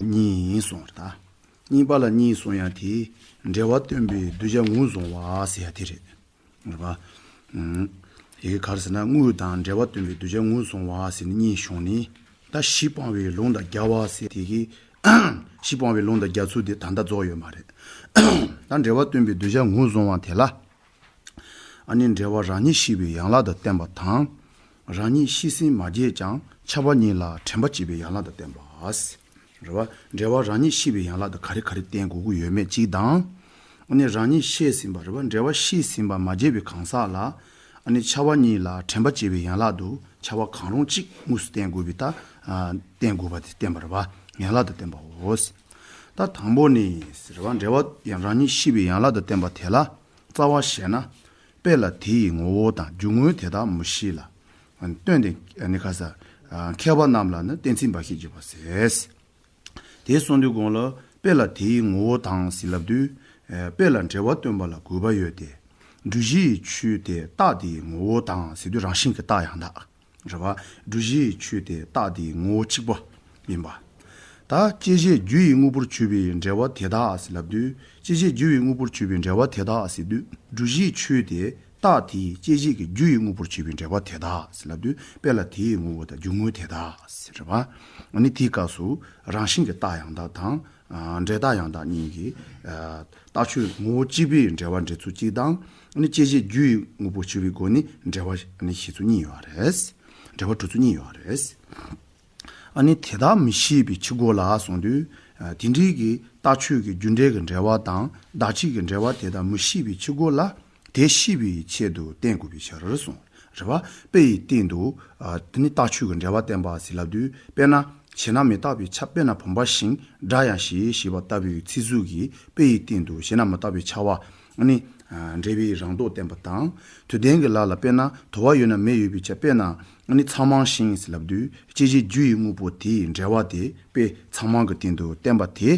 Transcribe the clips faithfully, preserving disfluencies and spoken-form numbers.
གཉིས་གསུངས་རེད་ད། གཉིས་པ་ལ་གཉིས་གསུངས་ཡ་དེ་འབྲེལ་བ་སྟོན་པའི་གདུལ་བྱ་ངོས་བཟུང་བ་ཟེར་ཡ་དེ་རེད། རེད་པ། ཨུམ། ཡི་གེ་ག་རེ་ཟེར་ན་དངོས་དང་འབྲེལ་བ་སྟོན་པའི་གདུལ་བྱ་ངོས་བཟུང་བ་ཟེར་ནས་གཉིས་བྱུང་ནས། ད་གཞི་སྤང་བའི་ལུང་དང་རྒྱ་བ་ཟེར་དེ་གི། གཞི་སྤང་བའི་ལུང་དང་རྒྱ་མཚོ་དེ་ད་ལྟ་རྫོགས་ཡོད་མ་རེད། ད་འབྲེལ་བ་སྟོན་པའི་གདུལ་བྱ་ངོས་བཟུང་བ་དེ་ལ། ཨ་ནི་འབྲེལ་བ་རང་ཉིད་ཤེས་པའི་ཡན་ལག་དང་བསྟན་པ་དང་། རང་ཉིད་ཤེས་ཟིན་མ་བརྗེད་ཀྱང་ཁྱབ་པ་གཉིས་ལ་དྲན་པ་བསྐྱེད་པའི་ཡན་ལག་དང་བསྟན་པ། རེད་བ། འབྲེལ་བ་རང་ཉིད་ཤེས་པའི་ཡན་ལག་དང་ག་རེ་ག་རེ་བསྟན་དགོས་ཀྱི་ཡོད་མེད་གཅིག་དང་། ཨ་ནི་རང་ཉིད་ཤེས་ཟིན་པ་རེད་བ། འབྲེལ་བ་ཤེས་ཟིན་པ་མ་བརྗེད་པའི་གང་ཟག་ལ། ཨ་ནི་ཁྱབ་པ་གཉིས་ལ་དྲན་པ་བསྐྱེད་པའི་ཡན་ལག་ཏུ་ཁྱབ་པ་གང་རུང་གཅིག་དངོས་སུ་བསྟན་དགོས་པའི་ད། ཨ། བསྟན་དགོས་པ་དེ་བསྟན་པ་རེད་བ། ཡན་ལག་དང་བསྟན་པའོ། ད་དང་པོ་ནི་རེད་བ། འབྲེལ་བ་ཡང་རང་ཉིད་ཤེས་པའི་ཡན་ལག་དང་བསྟན་པ་དེ་ལ། རྩ་བ་བཤད་ན། དཔེ་ལ་དེ་ཡི་ངོ་བོ་དང་རྒྱུ་དངོས་དེ་དག་མི་ཤེས་ལ། སྟོན་ཏེ་ནི་ཁ་ས། མཁས་པ་རྣམས་ལ་ནི་གཏན་ཚིགས་འབའ་ཞིག་བརྗོད་པ་ཟེར། དེ་གསུངས་དུས་གོང་ལ་དཔེ་ལ་དེ་ཡི་ངོ་བོ་དང་ཟེར་ལབ་དུས། དཔེ་ལ་འབྲེལ་བ་སྟོན་པ་ལ་དགོས་པ་ཡོད་དེ། སྒྲུབ་གཞི་ཡི་ཆོས་དེ་རྟགས་དེའི་ངོ་བོ་དང་ཟེར་དུས་རང་བཞིན་གྱི་རྟགས་ཡང་དག་རེད་བ། སྒྲུབ་གཞི་ཡི་ཆོས་དེ་རྟགས་དེའི་ངོ་བོ་གཅིག་པ་ཡིན་པ། ད་སྐྱེད་བྱེད་རྒྱུ་ཡི་དངོས་པོར་གྱུར་པའི་འབྲེལ་བ་དེ་དག་ཟེར་ལབ་དུས། སྐྱེད་བྱེད་རྒྱུ་ཡི་དངོས་པོར་གྱུར་པའི་འབྲེལ་བ་དེ་དག་ཟེར་དུས་སྒྲུབ་གཞི་ཡི་ཆོས་དེ་རྟགས་དེའི་སྐྱེད་བྱེད་ཀྱི་རྒྱུ་ཡི་དངོས་པོར་གྱུར་པའི་འབྲེལ་བ་དེ་དག་ཟེར་ལབ་དུས་དཔེ་ལ་དེ་ཡི་ངོ་བོ་དང་རྒྱུ་དངོས་དེ་དག་ཟེར་རེད་བ། ཨ་ནི་དེའི་སྐབས་སུ་རང་བཞིན་གྱི་རྟགས་ཡང་དག་དང་། འབྲས་རྟགས་ཡང་དག་གཉིས་ཀྱི། རྟགས་ཆོས་ངོ་བོ་གཅིག་པའི་འབྲེལ་བ་འབྲེལ་ཚུལ་གཅིག་དང་། ཨ་ནི་སྐྱེད་བྱེད་རྒྱུ་ཡི་དངོས་པོ་གྱུར་པའི་སྒོ་ནས་འབྲེལ་བ་ཨ་ནི་བྱེད་ཚུལ་གཉིས་ཡོད་རེད། འབྲེལ་བ་གྲུབ་ཚུལ་གཉིས་ཡོད་རེད། ཨ་ནི་དེ་དག་མི་ཤེས་པའི་ཕྱིར་རོ་ལ་གསུངས་དུས། དེ་འདྲའི་གི་རྟགས་ཆོས་ཀྱི་རྒྱུ་འབྲས་ཀྱི་འབྲེལ་བ་དང་བདག་གཅིག་གི་འབྲེལ་བ་དེ་དག་མི་ཤེས་པའི་ཕྱིར་རོ་ལ། དེ་ཤེས་པའི་ཆེད་དུ་བསྟན་དགོས་པའི་ཕྱིར་གསུངས། རེད་བ། དཔེ་ཡི་སྟེང་དུ། ཨ། དེ་ནི་རྟགས་ཆོས་ཀྱི་འབྲེལ་བ་བསྟན་པ་ཟེར་ལབ་དུས། དཔེར་ན། བྱས་ན་མི་རྟག་པའི་ཆ། དཔེར་ན་བུམ་པ་ཤིང་། སྒྲ་ཡང་ཞེས་བྱ་བ་ལྟ་བུའི་ཚིག་ཟུར་གྱིས་དཔེ་ཡི་སྟེང་དུ་བྱས་ན་མི་རྟག་པའི་ཆ་བ། ཨ་ནི། ཨ། འབྲེལ་བའི་རང་ལྡོག་བསྟན་པ་དང་། དུ་ལྡན་གྱི་ལ་ལ་དཔེར་ན་དུ་བ་ཡོད་ན་མེ་ཡོད་པའི་ཆ། དཔེར་ན། ཨ་ནི་ཚང་མང་ཤིང་ཟེར་ལབ་དུས་སྐྱེད་བྱེད་རྒྱུ་ཡི་དངོས་པོ་དེའི་འབྲེལ་བ་དེ་དཔེ་ཚང་མང་གི་སྟེང་དུ་བསྟན་པ་དེ།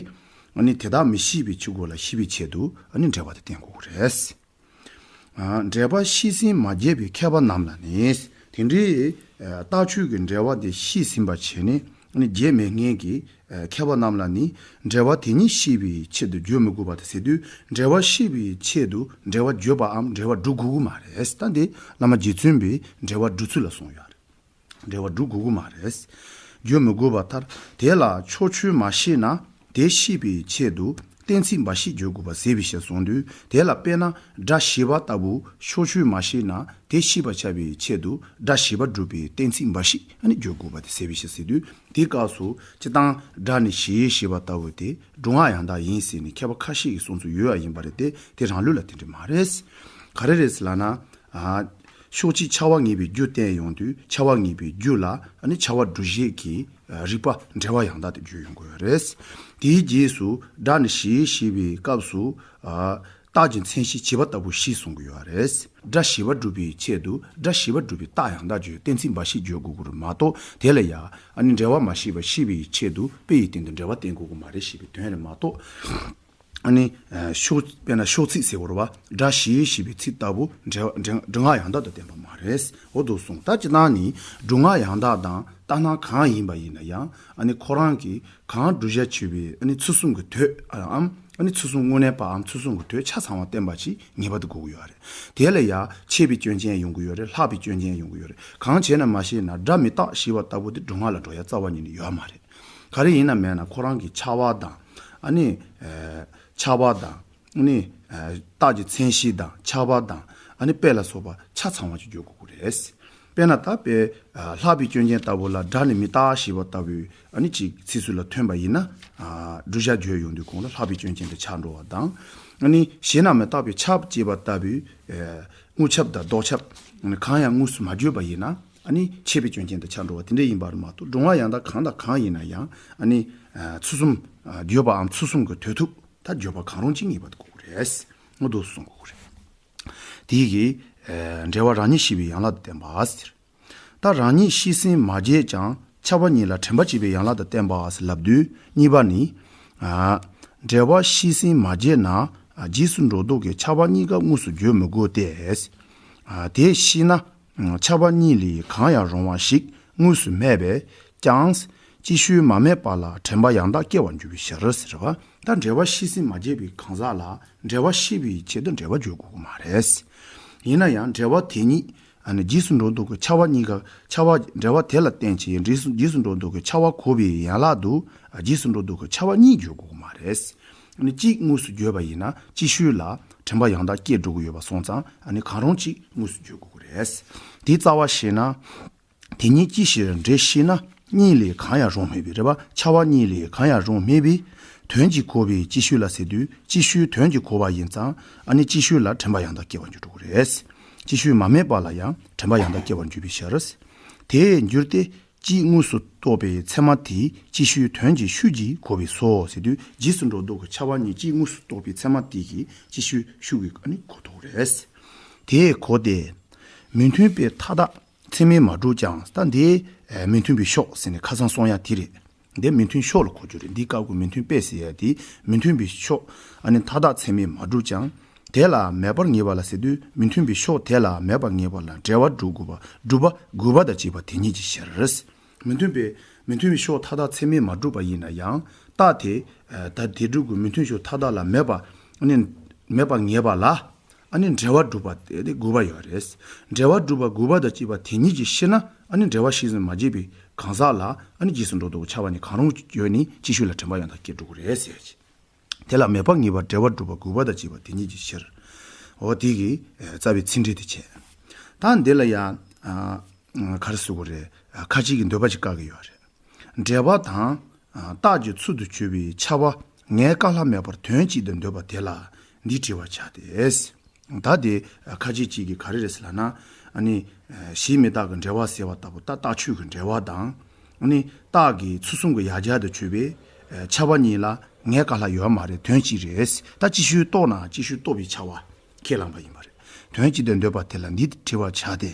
ཨ་ནི་དེ་དག་མི་ཤེས་པའི་ཕྱིར་རོ་ལ་ཤེས་པའི་ཆེད་དུ་ཨ་ནི་འབྲེལ་བ་དེ་བསྟན་དགོས་རེད། འབྲེལ་པ་ཤེས་ཟིན་མ་བརྗེད་པའི་མཁས་པ་རྣམས་ལ་ནི། དེ་འདྲའི་རྟགས་ཆོས་ཀྱི་འབྲེལ་བ་དེ་ཤེས་ཟིན་པ་བྱས་ནས་བརྗེད་མེད་མཁན་གྱི་མཁས་པ་རྣམས་ལ་ནི། འབྲེལ་བ་དེ་ཉིད་ཤེས་པའི་ཆེད་དུ་བརྗོད་མི་དགོས་པ་དེ་ཟེར་དུས། འབྲེལ་བ་ཤེས་པའི་ཆེད་དུ་འབྲེལ་བ་བརྗོད་པའམ་འབྲེལ་བ་སྒྲུབ་དགོས་ཀྱི་མ་རེད། ད་འདི་བླ་མ་རྗེ་བཙུན་པས་འབྲེལ་བ་སྒྲུབ་ཚུལ་ལ་གསུངས་ཡོད་རེད། འབྲེལ་བ་སྒྲུབ་དགོས་ཀྱི་མ་རེད། བརྗོད་མི་དགོས་པ་ལྟར། དེ་ལ་ཕྱོགས་ཆོས་མ་ཤེས་ན། དེ་ཤེས་པའི་ཆེད་དུ་གཏན་ཚིགས་འབའ་ཞིག་བརྗོད་དགོས་པ་ཟེར་བའི་ཕྱིར་གསུངས་དུས། དེ་ལ་དཔེར་ན་སྒྲ་ཞེས་པ་ལྟ་བུ་ཕྱོགས་ཆོས་མ་ཤེས་ན། དེ་ཤེས་པར་བྱ་བའི་ཆེད་དུ་སྒྲ་ཞེས་པ་སྒྲུབ་པའི་གཏན་ཚིགས་འབའ་ཞིག་ཨ་ནི་བརྗོད་དགོས་པ་དེ་ཟེར་བའི་ཕྱིར་ཟེར་དུས། དེའི་སྐབས་སུ་སྤྱིར་བཏང་སྒྲ་ནི་གཞི་ཞེས་པ་ལྟ་བུ་དེ་སྒྲུབ་ངག་ཡང་དག་ཡིན་ཟེར་ནས་མཁས་པ་ཁ་ཤས་ཀྱིས་གསུང་ཚུལ་ཡོད་པ་ཡིན་པ་རེད་དེ། དེ་རང་ལུགས་ལ་དེ་འདྲ་མ་རེད། ག་རེ་རེད་ཟེར་ལབ་ན། ཨ། ཕྱོགས་གཅིག་ཁྱབ་པ་ངེས་པའི་རྒྱུ་བསྟན་ཡོང་དུས། ཁྱབ་པ་ངེས་པའི་རྒྱུ་ལ་ཨ་ནི་ཁྱབ་པ་སྒྲུབ་བྱེད་ཀྱི་རིགས་པ་འབྲེལ་བ་ཡང་དག་དེ་བརྗོད་ཡོང་དགོས་པ་རེད། དེའི་རྗེས་སུ་སྒྲ་ནི་གཞི་ཞེས་པའི་སྐབས་སུ། ཨ། རྟགས་ཀྱི་མཚན་གཞི་བྱས་པ་ལྟ་བུ་ཞེས་གསུང་གི་ཡོད་པ་རེད། སྒྲ་ཞེས་པ་སྒྲུབ་པའི་ཆེད་དུ་སྒྲ་ཞེས་པ་སྒྲུབ་པའི་རྟགས་ཡང་དག་བརྗོད་གཏན་ཚིགས་འབའ་ཞིག་བརྗོད་དགོས་ཀྱི་རེད་མ་གཏོགས། དེ་ལ་ཡང་ཨ་ནི་འབྲེལ་བ་མ་ཤེས་པ་ཤེས་པའི་ཆེད་དུ་དཔེ་ཡི་སྟེང་དུ་འབྲེལ་བ་བསྟན་དགོས་ཀྱི་མ་རེད་ཞེས་པའི་དོན་རེད་མ་གཏོགས། ཨ་ནི། ཨ། ཕྱོགས། དཔེར་ན་ཕྱོགས་ཚིག་ཟེར་བ་རེད་བ། སྒྲ་ཞེས་བྱ་བའི་ཚིག་ལྟ་བུ་འབྲེལ་བ་འབྲེལ་སྒྲུབ་ངག་ཡང་དག་ཏུ་བསྟན་པ་མ་རེད། འོ་འདུག་གསུངས། ད་སྤྱིར་བཏང་ནི་སྒྲུབ་ངག་ཡང་དག་དང་ལྟར་སྣང་གང་ཡིན་པ་ཡིན་ན་ཡང་། ཨ་ནི་ཁོ་རང་གིས་གང་བསྒྲུབ་བྱ་བྱེད་པའི་ཨ་ནི་ཚུལ་གསུམ་གྱི་དོད་འམ། ཨ་ནི་ཚུལ་གསུམ་དངོས་གནས་པའམ་ཚུལ་གསུམ་གྱི་དོད་ཆ་ཚང་བ་བསྟན་པ་ཞིག་ངེས་པར་དུ་དགོས་ཀྱི་ཡོད་རེད། དེ་ལ་ཡང་ཆད་པའི་སྐྱོན་ཅན་ཡོང་གི་ཡོད་རེད། ལྷག་པའི་སྐྱོན་ཅན་ཡོང་གི་ཡོད་རེད། གང་བྱས་ན་མ་ཤེས་ན་སྒྲ་མི་རྟག་ཞེས་པ་ལྟ་བུ་དེ་སྒྲུབ་ངག་ལ་འགྲོ་ཡ་རྩ་བ་ཉིད་ནས་ཡོད་མ་རེད། ག་རེ་ཡིན་ན་མེད་ན་ཁོ་རང་གི་ཁྱབ་པ་དང་། ཨ་ནི། ཨ། ཁྱབ་པ་དང་། ཨ་ནི། ཨ། རྟགས་ཀྱི་མཚན་གཞི་དང་ཁྱབ་པ་དང་། ཨ་ནི་དཔེ་ལ་སོགས་པ་ཆ་ཚང་བ་ཅིག་བརྗོད་དགོས་ཀྱི་རེད། དཔེར་ན་ད་དཔེ། ཨ། ལྷག་པའི་སྐྱོན་ཅན་ལྟ་བུ་ལ་སྒྲ་ནི་མི་རྟག་ཞེས་པ་ལྟ་བུའི་ཨ་ནི་ཅིག་ཚིག་ཟུར་ལ་ཐོན་པ་ཡིན་ན། ཨ། བསྒྲུབ་བྱ་བརྗོད་ཡོང་དུས་གོང་ལ་ལྷག་པའི་སྐྱོན་ཅན་དེ་ཆགས་འགྲོ་བ་དང་། ཨ་ནི་ཞེ་ན་མི་རྟག་པའི་ཁྱབ་ཅེས་པ་ལྟ་བུའི། ཨ། དངོས་ཁྱབ་དང་ལྡོག་ཁྱབ། གང་ཡང་དངོས་སུ་མ་བརྗོད་པ་ཡིན་ན། ཨ་ནི་ཆད་པའི་སྐྱོན་ཅན་དུ་ཆགས་འགྲོ་བ་དེ་འདྲ་ཡིན་པ་རེད་མ་གཏོགས། སྒྲུབ་ངག་ཡང་དག་གང་དང་གང་ཡིན་ན་ཡང་། ཨ་ནི། ཨ། ཚུལ་གསུམ། ཨ། བརྗོད་པའམ་ཚུལ་གསུམ་གྱི་དོད་ཐུབ། ད་བརྗོད་པ་གང་རུང་ཅིག་ངེས་པར་དུ་དགོས་ཀྱི་རེད། འོ་འདུག་གསུང་དགོས་ཀྱི་རེད། དེའི་གི། ཨ། འབྲེལ་བ་རང་ཉིད་ཤེས་པའི་ཡན་ལག་ཏུ་བསྟན་པ་ཟེར། ད་རང་ཉིད་ཤེས་ཟིན་མ་བརྗེད་ཀྱང་ཁྱབ་པ་གཉིས་ལ་དྲན་པ་བསྐྱེད་པའི་ཡན་ལག་ཏུ་བསྟན་པ་ཟེར་ལབ་དུས། གཉིས་པ་ནི། ཨ། འབྲེལ་བ་ཤེས་ཟིན་མ་བརྗེད་ན། རྗེས་སུ་འགྲོ་ལྡོག་གི་ཁྱབ་པ་གཉིས་ཀ་དངོས་སུ་བརྗོད་མི་དགོས་ཏེ། ཨ། དེ་ཤེས་ན། ཁྱབ་པ་གཉིས་ལས་གང་ཡང་རུང་བ་ཞིག་དངོས་སུ་སྨྲས་པས་ཀྱང་ སྤྱི་ཤོས་མ་སྨད་པ་ལ་དྲན་པ་ཡང་དག་སྐྱེ་བར་འགྱུར་བའི་ཕྱིར་ཟེར་བ། ད་འབྲེལ་བ་ཤེས་ཟིན་མ་བརྗེད་པའི་གང་ཟག་ལ་འབྲེལ་བ་ཤེས་པའི་ཆེད་དུ་འབྲེལ་བ་བརྗོད་དགོས་ཀྱི་མ་རེད། ཡིན་ན་ཡང་འབྲེལ་བ་དེ་ཉིད་ཨ་ནི་རྗེས་སུ་འགྲོ་ལྡོག་གི་ཁྱབ་པ་གཉིས་ཀ་ཁྱབ་པ་འབྲེལ་བ་དེ་ལ་བརྟེན་ཅིང་རྗེས་སུ་རྗེས་སུ་འགྲོ་ལྡོག་གི་ཁྱབ་པ་གོ་བའི་ཡན་ལག་ཏུ་རྗེས་སུ་འགྲོ་ལྡོག་གི་ཁྱབ་པ་གཉིས་བརྗོད་དགོས་ཀྱི་མ་རེད། ཨ་ནི་གཅིག་དངོས་སུ་བརྗོད་པ་ཡིན་ན་སྤྱི་ཤོས་ལ་དྲན་པ་ཡང་དག་སྐྱེ་འགྲོ་གི་ཡོད་པ་སོང་ཙང་ཨ་ནི་གང་རུང་གཅིག་དངོས་སུ་བརྗོད་དགོས་ཀྱི་རེད། དེའི་རྩ་བ་བཤད་ན། དེ་ཉིད་ཅི་ཞིག་འགྲེལ་ཤེས་ན་གཉིས་ལས་གང་ཡང་རུང་སྨྲས་པའི་རེད་པ། ཁྱབ་པ་གཉིས་ལས་གང་ཡང་རུང་སྨྲས་པའི་དོན་གྱིས་གོ་བའི་སྤྱི་ཤོས་ལ་ཟེར་དུས་སྤྱི་ཤོས་དོན་གྱིས་གོ་བ་ཡིན་ཙང་ཨ་ནི་སྤྱི་ཤོས་ལ་དྲན་པ་ཡང་དག་སྐྱེ་བར་འགྱུར་འགྲོ་གི་རེད། སྤྱི་ཤོས་མ་སྨད་པ་ལ་ཡང་དྲན་པ་ཡང་དག་སྐྱེ་བར་འགྱུར་བའི་ཕྱིར། དེས་འགྱུར་ཏེ་གཅིག་དངོས་སུ་རྟོགས་པའི་ཚད་མ་དེས་སྤྱི་ཤོས་དོན་གྱི་ཤོས་ཀྱིས་གོ་བས་སོ་ཟེར་དུས་རྗེས་སུ་འགྲོ་ལྡོག་གི་ཁྱབ་པ་གཉིས་གཅིག་དངོས་སུ་རྟོགས་པའི་ཚད་མ་དེ་གིས་སྤྱི་ཤོས་ཤོས་ཀྱིས་ཨ་ནི་གོ་ཐུབ་རེད། དེས་གོ་སྟེ། མི་མཐུན་པའི་མཐའ་དག་ཚད་མས་མ་གྲུབ་ཀྱང་། ད་འདི་མི་མཐུན་པའི་ཕྱོགས་ཟེར་ནས་ཁ་སང་གསུང་ཡ་དེ་རེད། འདི་མི་མཐུན་ཕྱོགས་ལ་གོ་རྒྱུ་རེད། འདི་སྐབས་ཀྱི་མི་མཐུན་དཔེ་ཟེར་ཡ་དེ་མི་མཐུན་པའི་ཕྱོགས་ཨ་ནི་མཐའ་དག་ཚད་མས་མ་གྲུབ་ཀྱང་། དེ་ལ་མེད་པར་ངེས་པ་ལ་ཟེར་དུས་མི་མཐུན་པའི་ཕྱོགས་དེ་ལ་མེད་པར་ངེས་པ་ལ་འབྲེལ་བ་སྒྲུབ་དགོས་པ་སྒྲུབ་པ་དགོས་པ་དང་བཅས་པ་དེ་ཉིད་ཀྱི་ཕྱིར། མི་མཐུན་པའི་མི་མཐུན་པའི་ཕྱོགས་མཐའ་དག་ཚད་མས་མ་གྲུབ་པ་ཡིན་ན་ཡང་རྟགས་དེ་ད་དེ་སྒྲུབ་ཀྱི་མི་མཐུན་ཕྱོགས་མཐའ་དག་ལ་མེད་པ་ཨ་ནི་མེད་པར་ངེས་པ་ལ། ཨ་ནི་འབྲེལ་བ་སྒྲུབ་པ་དེ་དགོས་པ་ཡོད་རེད། འབྲེལ་བ་སྒྲུབ་པ་དགོས་པ་དང་བཅས་པ་དེ་ཉིད་ཀྱི་ཕྱིར་ན་ཨ་ནི་འབྲེལ་བ་ཤེས་ཟིན་མ་བརྗེད་པའི་གང་ཟག་ལ་ཨ་ནི་རྗེས་སུ་འགྲོ་ལྡོག་ཁྱབ་པ་གཉིས་གང་རུང་ཡོད་ནི་སྤྱི་ཤོས་ལ་དྲན་པ་ཡང་དག་སྐྱེ་འགྲོ་གི་རེད་ཟེར་གྱི། དེ་ལ་མེད་པར་ངེས་པར་འབྲེལ་བ་སྒྲུབ་པ་དགོས་པ་དང་བཅས་པ་དེ་ཉིད་ཀྱི་ཕྱིར། འོ་དེ་གི་རྩ་བའི་ཚིག་འགྲེལ་དེ་བྱས། ད་འདི་ལ་ཡང་ག་རེ་ཟེར་དགོས་རེད། ཁ་ཅིག་གི་འདོད་པ་ཅིག་བཀག་གི་ཡོད་རེད། འབྲེལ་བ་དང་རྟགས་ཀྱི་ཚུལ་དུ་གྱུར་པའི་ཁྱབ་པ་ངས་དཀའ་ལྷག་མེད་པར་དོན་གཅིག་ཏུ་འདོད་པ་དེ་ལ་འདི་དྲི་བར་བྱ་སྟེ། ད་དེ་ཁ་ཅིག་གཅིག་གིས་ག་རེ་རེད་ཟེར་ལབ་ན། ཨ་ནི་གཞི་མི་རྟག་གི་འབྲེལ་བ་ཟེར་བ་ལྟ་བུ་ད་རྟགས་ཆོས་ཀྱི་འབྲེལ་བ་དང་། ཨ་ནི་རྟགས་ཀྱི་ཚུལ་གསུམ་གྱི་ཡང་རྒྱལ་དུ་གྱུར་པའི་ཁྱབ་པ་གཉིས་ལ་ངས་དཀའ་ལྷག་ཡོད་མ་རེད། དོན་གཅིག་རེད། ད་སྤྱི་ཤོས་རྟོགས་ན་སྤྱི་ཤོས་རྟོགས་པའི་ཁྱབ་པ་ཁས་བླངས་པ་ཡིན་པ་རེད། དོན་གཅིག་ཏུ་འདོད་པ་དེ་ལ་འདི་དྲི་བར་བྱ་སྟེ།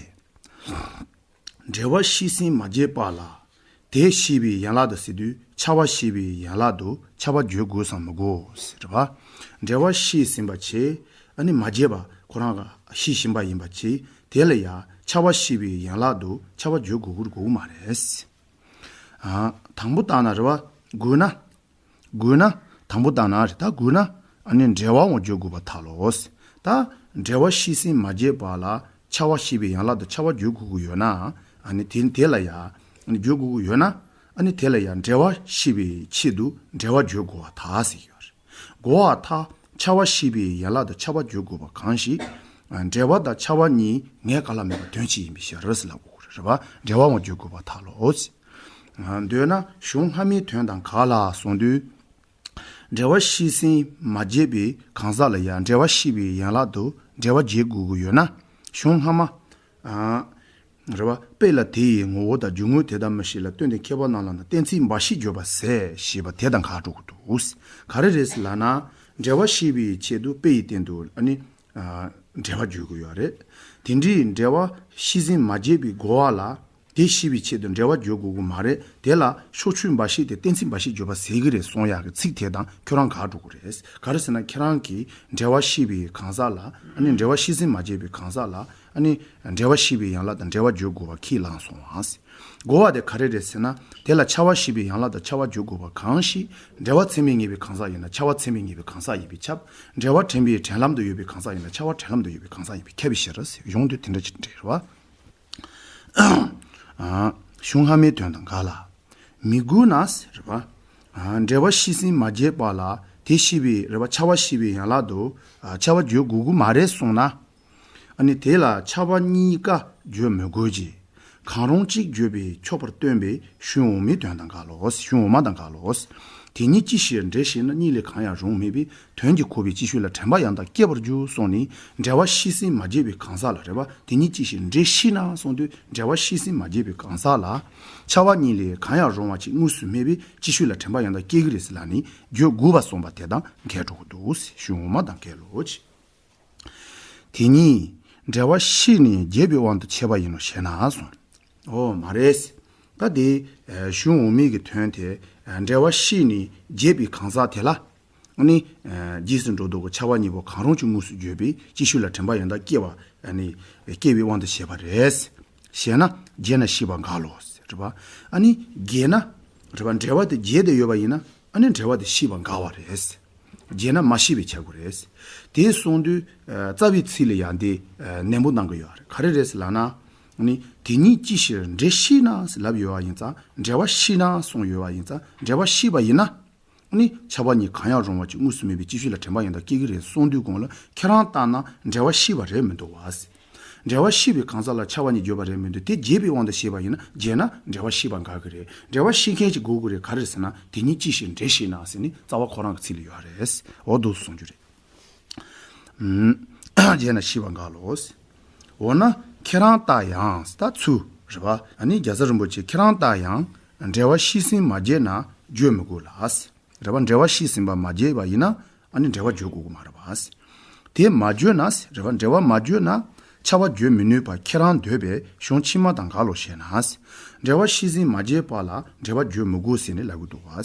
འབྲེལ་བ་ཤེས་ཟིན་མ་བརྗེད་པ་ལ། དེ་ཤེས་པའི་ཡན་ལག་ཏུ་ཟེར་དུས་ཁྱབ་པ་ཤེས་པའི་ཡན་ལག་ཏུ་ཁྱབ་པ་བརྗོད་དགོས་སམ་མི་དགོས་ཟེར་བ། འབྲེལ་བ་ཤེས་ཟིན་པ་བྱས་ཨ་ནི་མ་བརྗེད་པ་ཁོ་རང་ག་ཤེས་བཞིན་པ་ཡིན་པ་བྱས་དེ་ལ་ཡང་ཁྱབ་པ་ཤེས་པའི་ཡན་ལག་ཏུ་ཁྱབ་པ་བརྗོད་དགོས་དགོས་མ་རེད། ཨ་དང་པོ་བཏང་ན་རེད་བ། དགོས་ན། དགོས་ན། དང་པོ་བཏང་ན་རེད། ད་དགོས་ན། ཨ་ནི་འབྲེལ་བའང་བརྗོད་དགོས་པར་ཐལ་ལོ། ད་འབྲེལ་བ་ཤེས་ཟིན་མ་བརྗེད་པ་ལ་ཁྱབ་པ་ཤེས་པའི་ཡན་ལག་ཏུ་ཁྱབ་པ་བརྗོད་དགོས་ཀྱི་ཡོད་ན། ཨ་ནི་དེ་དེ་ལ་ཡང་བརྗོད་དགོས་ཀྱི་ཡོད་ན། ཨ་ནི་དེ་ལ་ཡང་འབྲེལ་བ་ཤེས་པའི་ཆེད་དུ་འབྲེལ་བ་བརྗོད་དགོས་པར་ཐལ་ཟེར་གྱི་ཡོད་རེད། དགོས་པར་ཐལ། ཁྱབ་པ་ཤེས་པའི་ཡན་ལག་ཏུ་ཁྱབ་པ་བརྗོད་དགོས་པ་གང་ཞིག་འབྲེལ་བ་དང་ཁྱབ་པ་གཉིས་ངས་དཀའ་ལ་མེད་པ་དོན་གཅིག་ཡིན་པའི་ཕྱིར་ཟེར་ལབ་དགོས་ཀྱི་རེད་བ། འབྲེལ་བའང་བརྗོད་དགོས་པར་ཐལ་ལོ། འདོད་ན་གཞུང་སྔ་མའི་དོན་དང་འགལ་ལ་གསུངས་དུས། འབྲེལ་བ་ཤེས་ཟིན་མ་བརྗེད་པའི་གང་ཟག་ལ་ཡང་འབྲེལ་བ་ཤེས་པའི་ཡན་ལག་ཏུ་འབྲེལ་བ་བརྗོད་དགོས་ཀྱི་ཡོད་ན། གཞུང་སྔ་མ། རེད་བ། དཔེ་ལ་དེ་ཡི་ངོ་བོ་དང་རྒྱུ་དངོས་དེ་ལྟ་མི་ཤེས་ལ་སྟོན་ཏེ་མཁས་པ་རྣམས་ལ་ནི་གཏན་ཚིགས་འབའ་ཞིག་བརྗོད་པ་ཟད་ཞེས་པ་དེ་དང་འགལ་འགྲོ་གི་འདུག་ག་རེ་རེད་ཟེར་ལབ་ན། འབྲེལ་བ་ཤེས་པའི་ཆེད་དུ་དཔེ་ཡི་སྟེང་དུ་ཨ་ནི། འབྲེལ་བ་བརྗོད་དགོས་ཡོད་རེད། དེ་འདྲའི་འབྲེལ་བ་ཤེས་ཟིན་མ་བརྗེད་པའི་རྒོལ་བ་ལ། དེ་ཤེས་པའི་ཆེད་དུ་འབྲེལ་བ་བརྗོད་དགོས་ཀྱི་མ་རེད། དེ་ལ་ཕྱོགས་ཆོས་འབའ་ཞིག་དེ་གཏན་ཚིགས་འབའ་ཞིག་བརྗོད་པ་ཟེར་གྱི་རེད་གསུང་ཡག་གི་ཚིག་དེ་དང་ཁྱོད་རང་འགལ་འགྲོ་གི་རེད། ག་རེ་ཟེར་ན་ཁྱེད་རང་གིས་འབྲེལ་བ་ཤེས་པའི་གང་ཟག་ལ་ཨ་ནི་འབྲེལ་བ་ཤེས་ཟིན་མ་བརྗེད་པའི་གང་ཟག་ལ་ཨ་ནི་འབྲེལ་བ་ཤེས་པའི་ཡན་ལག་དང་འབྲེལ་བ་བརྗོད་དགོས་པ་ཁས་བླངས་སོང་ཨང་། རྒོལ་བ་དེ་ག་རེ་རེད་ཟེར་ན། དེ་ལ་ཁྱབ་པ་ཤེས་པའི་ཡན་ལག་དང་ཁྱབ་པ་བརྗོད་དགོས་པ་གང་ཞིག་འབྲེལ་བ་ཚད་མས་ངེས་པའི་གང་ཟག་ཡིན་ན་ཁྱབ་པ་ཚད་མས་ངེས་པའི་གང་ཟག་ཡིན་པས་ཁྱབ། འབྲེལ་བ་དྲན་པའི་དྲན་ལམ་དུ་ཡོད་པའི་གང་ཟག་ཡིན་ན་ཁྱབ་པ་དྲན་ལམ་དུ་ཡོད་པའི་གང་ཟག་ཡིན་པས་ཁྱབ་པའི་ཕྱིར་ཟེར་ཡོང་དུས་དེ་འདྲ་ཅིག་འགྲིག་རེད་བ། གཞུང་སྔ་མའི་དོན་དང་འགལ་ལ། མི་དགོས་ན་ཟེར་བ། འབྲེལ་བ་ཤེས་ཟིན་མ་བརྗེད་པ་ལ་དེ་ཤེས་པའི་རེད་བ་ཁྱབ་པ་ཤེས་པའི་ཡན་ལག་ཏུ་ཁྱབ་པ་བརྗོད་དགོས་ཀྱི་མ་རེད་གསུངས་ན། ཨ་ནི་དེ་ལ་ཁྱབ་པ་གཉིས་ཀ་བརྗོད་མི་དགོས་ཀྱི། གང་རུང་གཅིག་བརྗོད་པས་ཆོག་པར་སྟོན་པའི་གཞུང་འོག་མའི་དོན་དང་འགལ་ལོ། གཞུང་འོག་མ་དང་འགལ་ལོ། དེ་ཉིད་ཅི་ཞིག་འགྲེལ་ཤེས་ན་གཉིས་ལས་གང་ཡང་རུང་སྨྲས་པའི་དོན་གྱིས་གོ་བའི་སྤྱི་ཤོས་ལ་དྲན་པ་ཡང་དག་སྐྱེ་བར་འགྱུར་གསུངས་ནས་འབྲེལ་བ་ཤེས་ཟིན་མ་བརྗེད་པའི་གང་ཟག་ལ་རེད་བ། དེ་ཉིད་ཅི་ཞིག་འགྲེལ་ཤེས་ན་གསུངས་དུས་འབྲེལ་བ་ཤེས་ཟིན་མ་བརྗེད་པའི་གང་ཟག་ལ་ཁྱབ་པ་གཉིས་ལས་གང་ཡང་རུང་བ་ཅིག་དངོས་སུ་སྨྲས་པའི་སྤྱི་ཤོས་ལ་དྲན་པ་ཡང་དག་སྐྱེ་གི་རེད་ཟེར་ལབ་ནས་བརྗོད་དགོས་པ་གསུངས་པ་དེ་དང་འགལ་འགྲོ་གི་འདུག་གཞུང་འོག་མ་དང་འགལ་ལོ། དེ་ཉིད་འབྲེལ་བ་ཤེས་ནས་བརྗེད་པའི་དབང་དུ་བྱས་པ་ཡིན་ནོ་ཞེ་ན་གསུངས། ཨོ་མ་རེད། ད་དེ་གཞུང་འོག་མའི་གི་དོན་དེ་འབྲེལ་བ་ཤེས་ནས་བརྗེད་པའི་གང་ཟག་དེ་ལ་ནི་རྗེས་སུ་འགྲོ་ལྡོག་གི་ཁྱབ་པ་གཉིས་པོ་གང་རུང་གཅིག་དངོས་སུ་བརྗོད་པའི་སྤྱི་ཤོས་ལ་དྲན་པ་ཡང་དག་སྐྱེ་བ་ནི་སྐྱེ་བའི་དབང་དུ་བྱས་པ་རེད། ཞེ་ན་བརྗེད་ན་ཤེས་པ་འགལ་ལོ་ཟེར་བ། ཨ་ནི་བརྗེད་ན་ རེད་པ། འབྲེལ་བ་དེ་བརྗེད་བསྡད་ཡོད་པ་ཡིན་ན་ཨ་ནི་འབྲེལ་བ་དེ་ཤེས་པ་འགལ་བ་རེད། བརྗེད་ན་མ་ཤེས་པའི་ཆ་དགོས་རེད། དེ་གསུངས་དུས་རྩ་བའི་ཚིག་ལ་ཡང་དེ་ནན་པོ་གནང་གི་ཡོད་རེད། ག་རེ་རེད་ཟེར་ལབ་ན། ཨ་ནི་དེ་ཉིད་ཅི་ཕྱིར་འབྲེལ་ཤེས་ན་ཟེར་ལབ་ཡོད་པ་ཡིན་ཙང་འབྲེལ་བ་ཤེས་ན་གསུངས་ཡོད་པ་ཡིན་ཙང་འབྲེལ་བ་ཤེས་པ་ཡིན་ན། ནི་ཁྱབ་པ་གཉིས་གང་ཡང་རུང་བ་ཅིག་དངོས་སུ་མེད་པའི་ཅིག་ཤོས་ལ་དྲན་པ་ཡང་དག་སྐྱེ་གི་རེད་གསུངས་དུས་གོང་ལ་ཁྱེད་རང་ལྟར་ན་འབྲེལ་བ་ཤེས་པ་རེད་མི་འདུག་བ། འབྲེལ་བ་ཤེས་པའི་གང་ཟག་ལ་ཁྱབ་པ་གཉིས་བརྗོད་པ་རེད་མི་འདུག་དེ་བརྗེད་པའི་དབང་དུ་བྱས་པ་ཡིན་ན་བརྗེད་ན་འབྲེལ་བ་ཤེས་པ་འགལ་གི་རེད། འབྲེལ་བ་ཤེས་མཁན་ཅིག་དགོས་གི་རེད། ག་རེ་རེད་ཟེར་ན་དེ་ཉིད་ཅི་ཕྱིར་འབྲེལ་ཤེས་ན་ཟེར་ནི་རྩ་བ་ཁོ་རང་གི་ཚིག་ལ་ཡོད་རེད། འོ་འདུག་གསུངས་རྒྱུ་རེད། ཨུམ། བརྗེད་ན་ཤེས་པ་འགལ་ལོ། འོ་ན་ཁྱེད་རང་ལྟར་ཡང་ད་ཚུལ་རེད་པ། ཨ་ནི་རྒྱལ་ཚབ་རིན་པོ་ཆེ་ཁྱེད་རང་ལྟར་ཡང་འབྲེལ་བ་ཤེས་ཟིན་མ་བརྗེད་ན་བརྗོད་མི་དགོས་ལ། རེད་པ། འབྲེལ་བ་ཤེས་ཟིན་པ་མ་བརྗེད་པ་ཡིན་ན་ཨ་ནི་འབྲེལ་བ་བརྗོད་དགོས་ཀྱི་མ་རེད་པ། དེ་མ་བརྗོད་ན་རེད་པ། འབྲེལ་བ་མ་བརྗོད་ན་ཁྱབ་པ་བརྗོད་མི་ནུས་པ་ཁྱེད་རང་འདོད་པའི་གཞུང་ཕྱི་མ་དང་འགལ་ལོ་ཞེ་ན། འབྲེལ་བ་ཤེས་ཟིན་མ་བརྗེད་པ་ལ་འབྲེལ་བ་བརྗོད་མི་དགོས་ཟེར་ནས་ལབ་ཀྱི་འདུག་པ།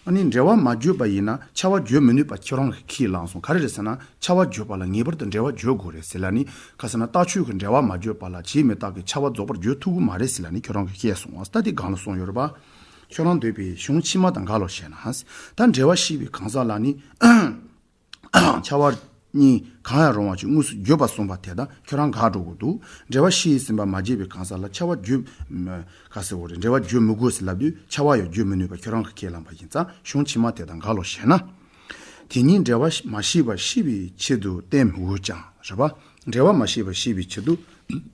ཨ་ནི་འབྲེལ་བ་མ་བརྗོད་པ་ཡིན་ན་ཁྱབ་པ་བརྗོད་མི་ནུས་པ་ཁྱེད་རང་གིས་ཁས་བླངས་སོང་། ག་རེ་རེད་ཟེར་ན་ཁྱབ་པ་བརྗོད་པ་ལ་ངེས་པར་དུ་འབྲེལ་བ་བརྗོད་དགོས་རེད་ཟེར་ལབ་ནི། ག་ཟེར་ན་རྟགས་ཆོས་ཀྱི་འབྲེལ་བ་མ་བརྗོད་པ་ལ་བྱས་མི་རྟག་གི་ཁྱབ་པ་རྫོགས་པར་བརྗོད་ཐུབ་ཀྱི་མ་རེད་ཟེར་ལབ་ནི་ཁྱོད་རང་གིས་བཤད་སོང་བ། ད་དེ་གང་ལ་གསུངས་ཡོད་རེད་པ། ཁྱོད་རང་འདོད་པའི་གཞུང་ཕྱི་མ་དང་འགལ་ལོ་ཞེ་ན། ད་འབྲེལ་བ་ཤེས་པའི་གང་ཟག་ལ་ནི་ཁྱབ་པ་གཉིས་གང་ཡང་རུང་བ་ཅིག་དངོས་སུ་བརྗོད་པ་གསུངས་པ་དེ་དང་ཁྱོད་རང་འགལ་འགྲོ་གི་འདུག་འབྲེལ་བ་ཤེས་ཟིན་པ་མ་བརྗེད་པའི་གང་ཟག་ལ་ཁྱབ་པ་བརྗོད་ག་ཟེར་བ་རེད། འབྲེལ་བ་བརྗོད་མི་དགོས་ཟེར་ལབ་དུས་ཁྱབ་པ་ཡང་བརྗོད་མི་ནུས་པ་ཁྱོད་རང་གིས་ཁས་བླངས་པ་ཡིན་ཙང་གཞུང་ཕྱི་མ་དེ་དང་འགལ་ལོ་ཞེ་ན། དེ་ཉིད་འབྲེལ་བ་མ་ཤེས་པ་ཤེས་པའི་ཆེད་དུ་བསྟན་མི་དགོས་ཀྱང་རེད་པ། འབྲེལ་བ་མ་ཤེས་པ་ཤེས་པའི་ཆེད་དུ་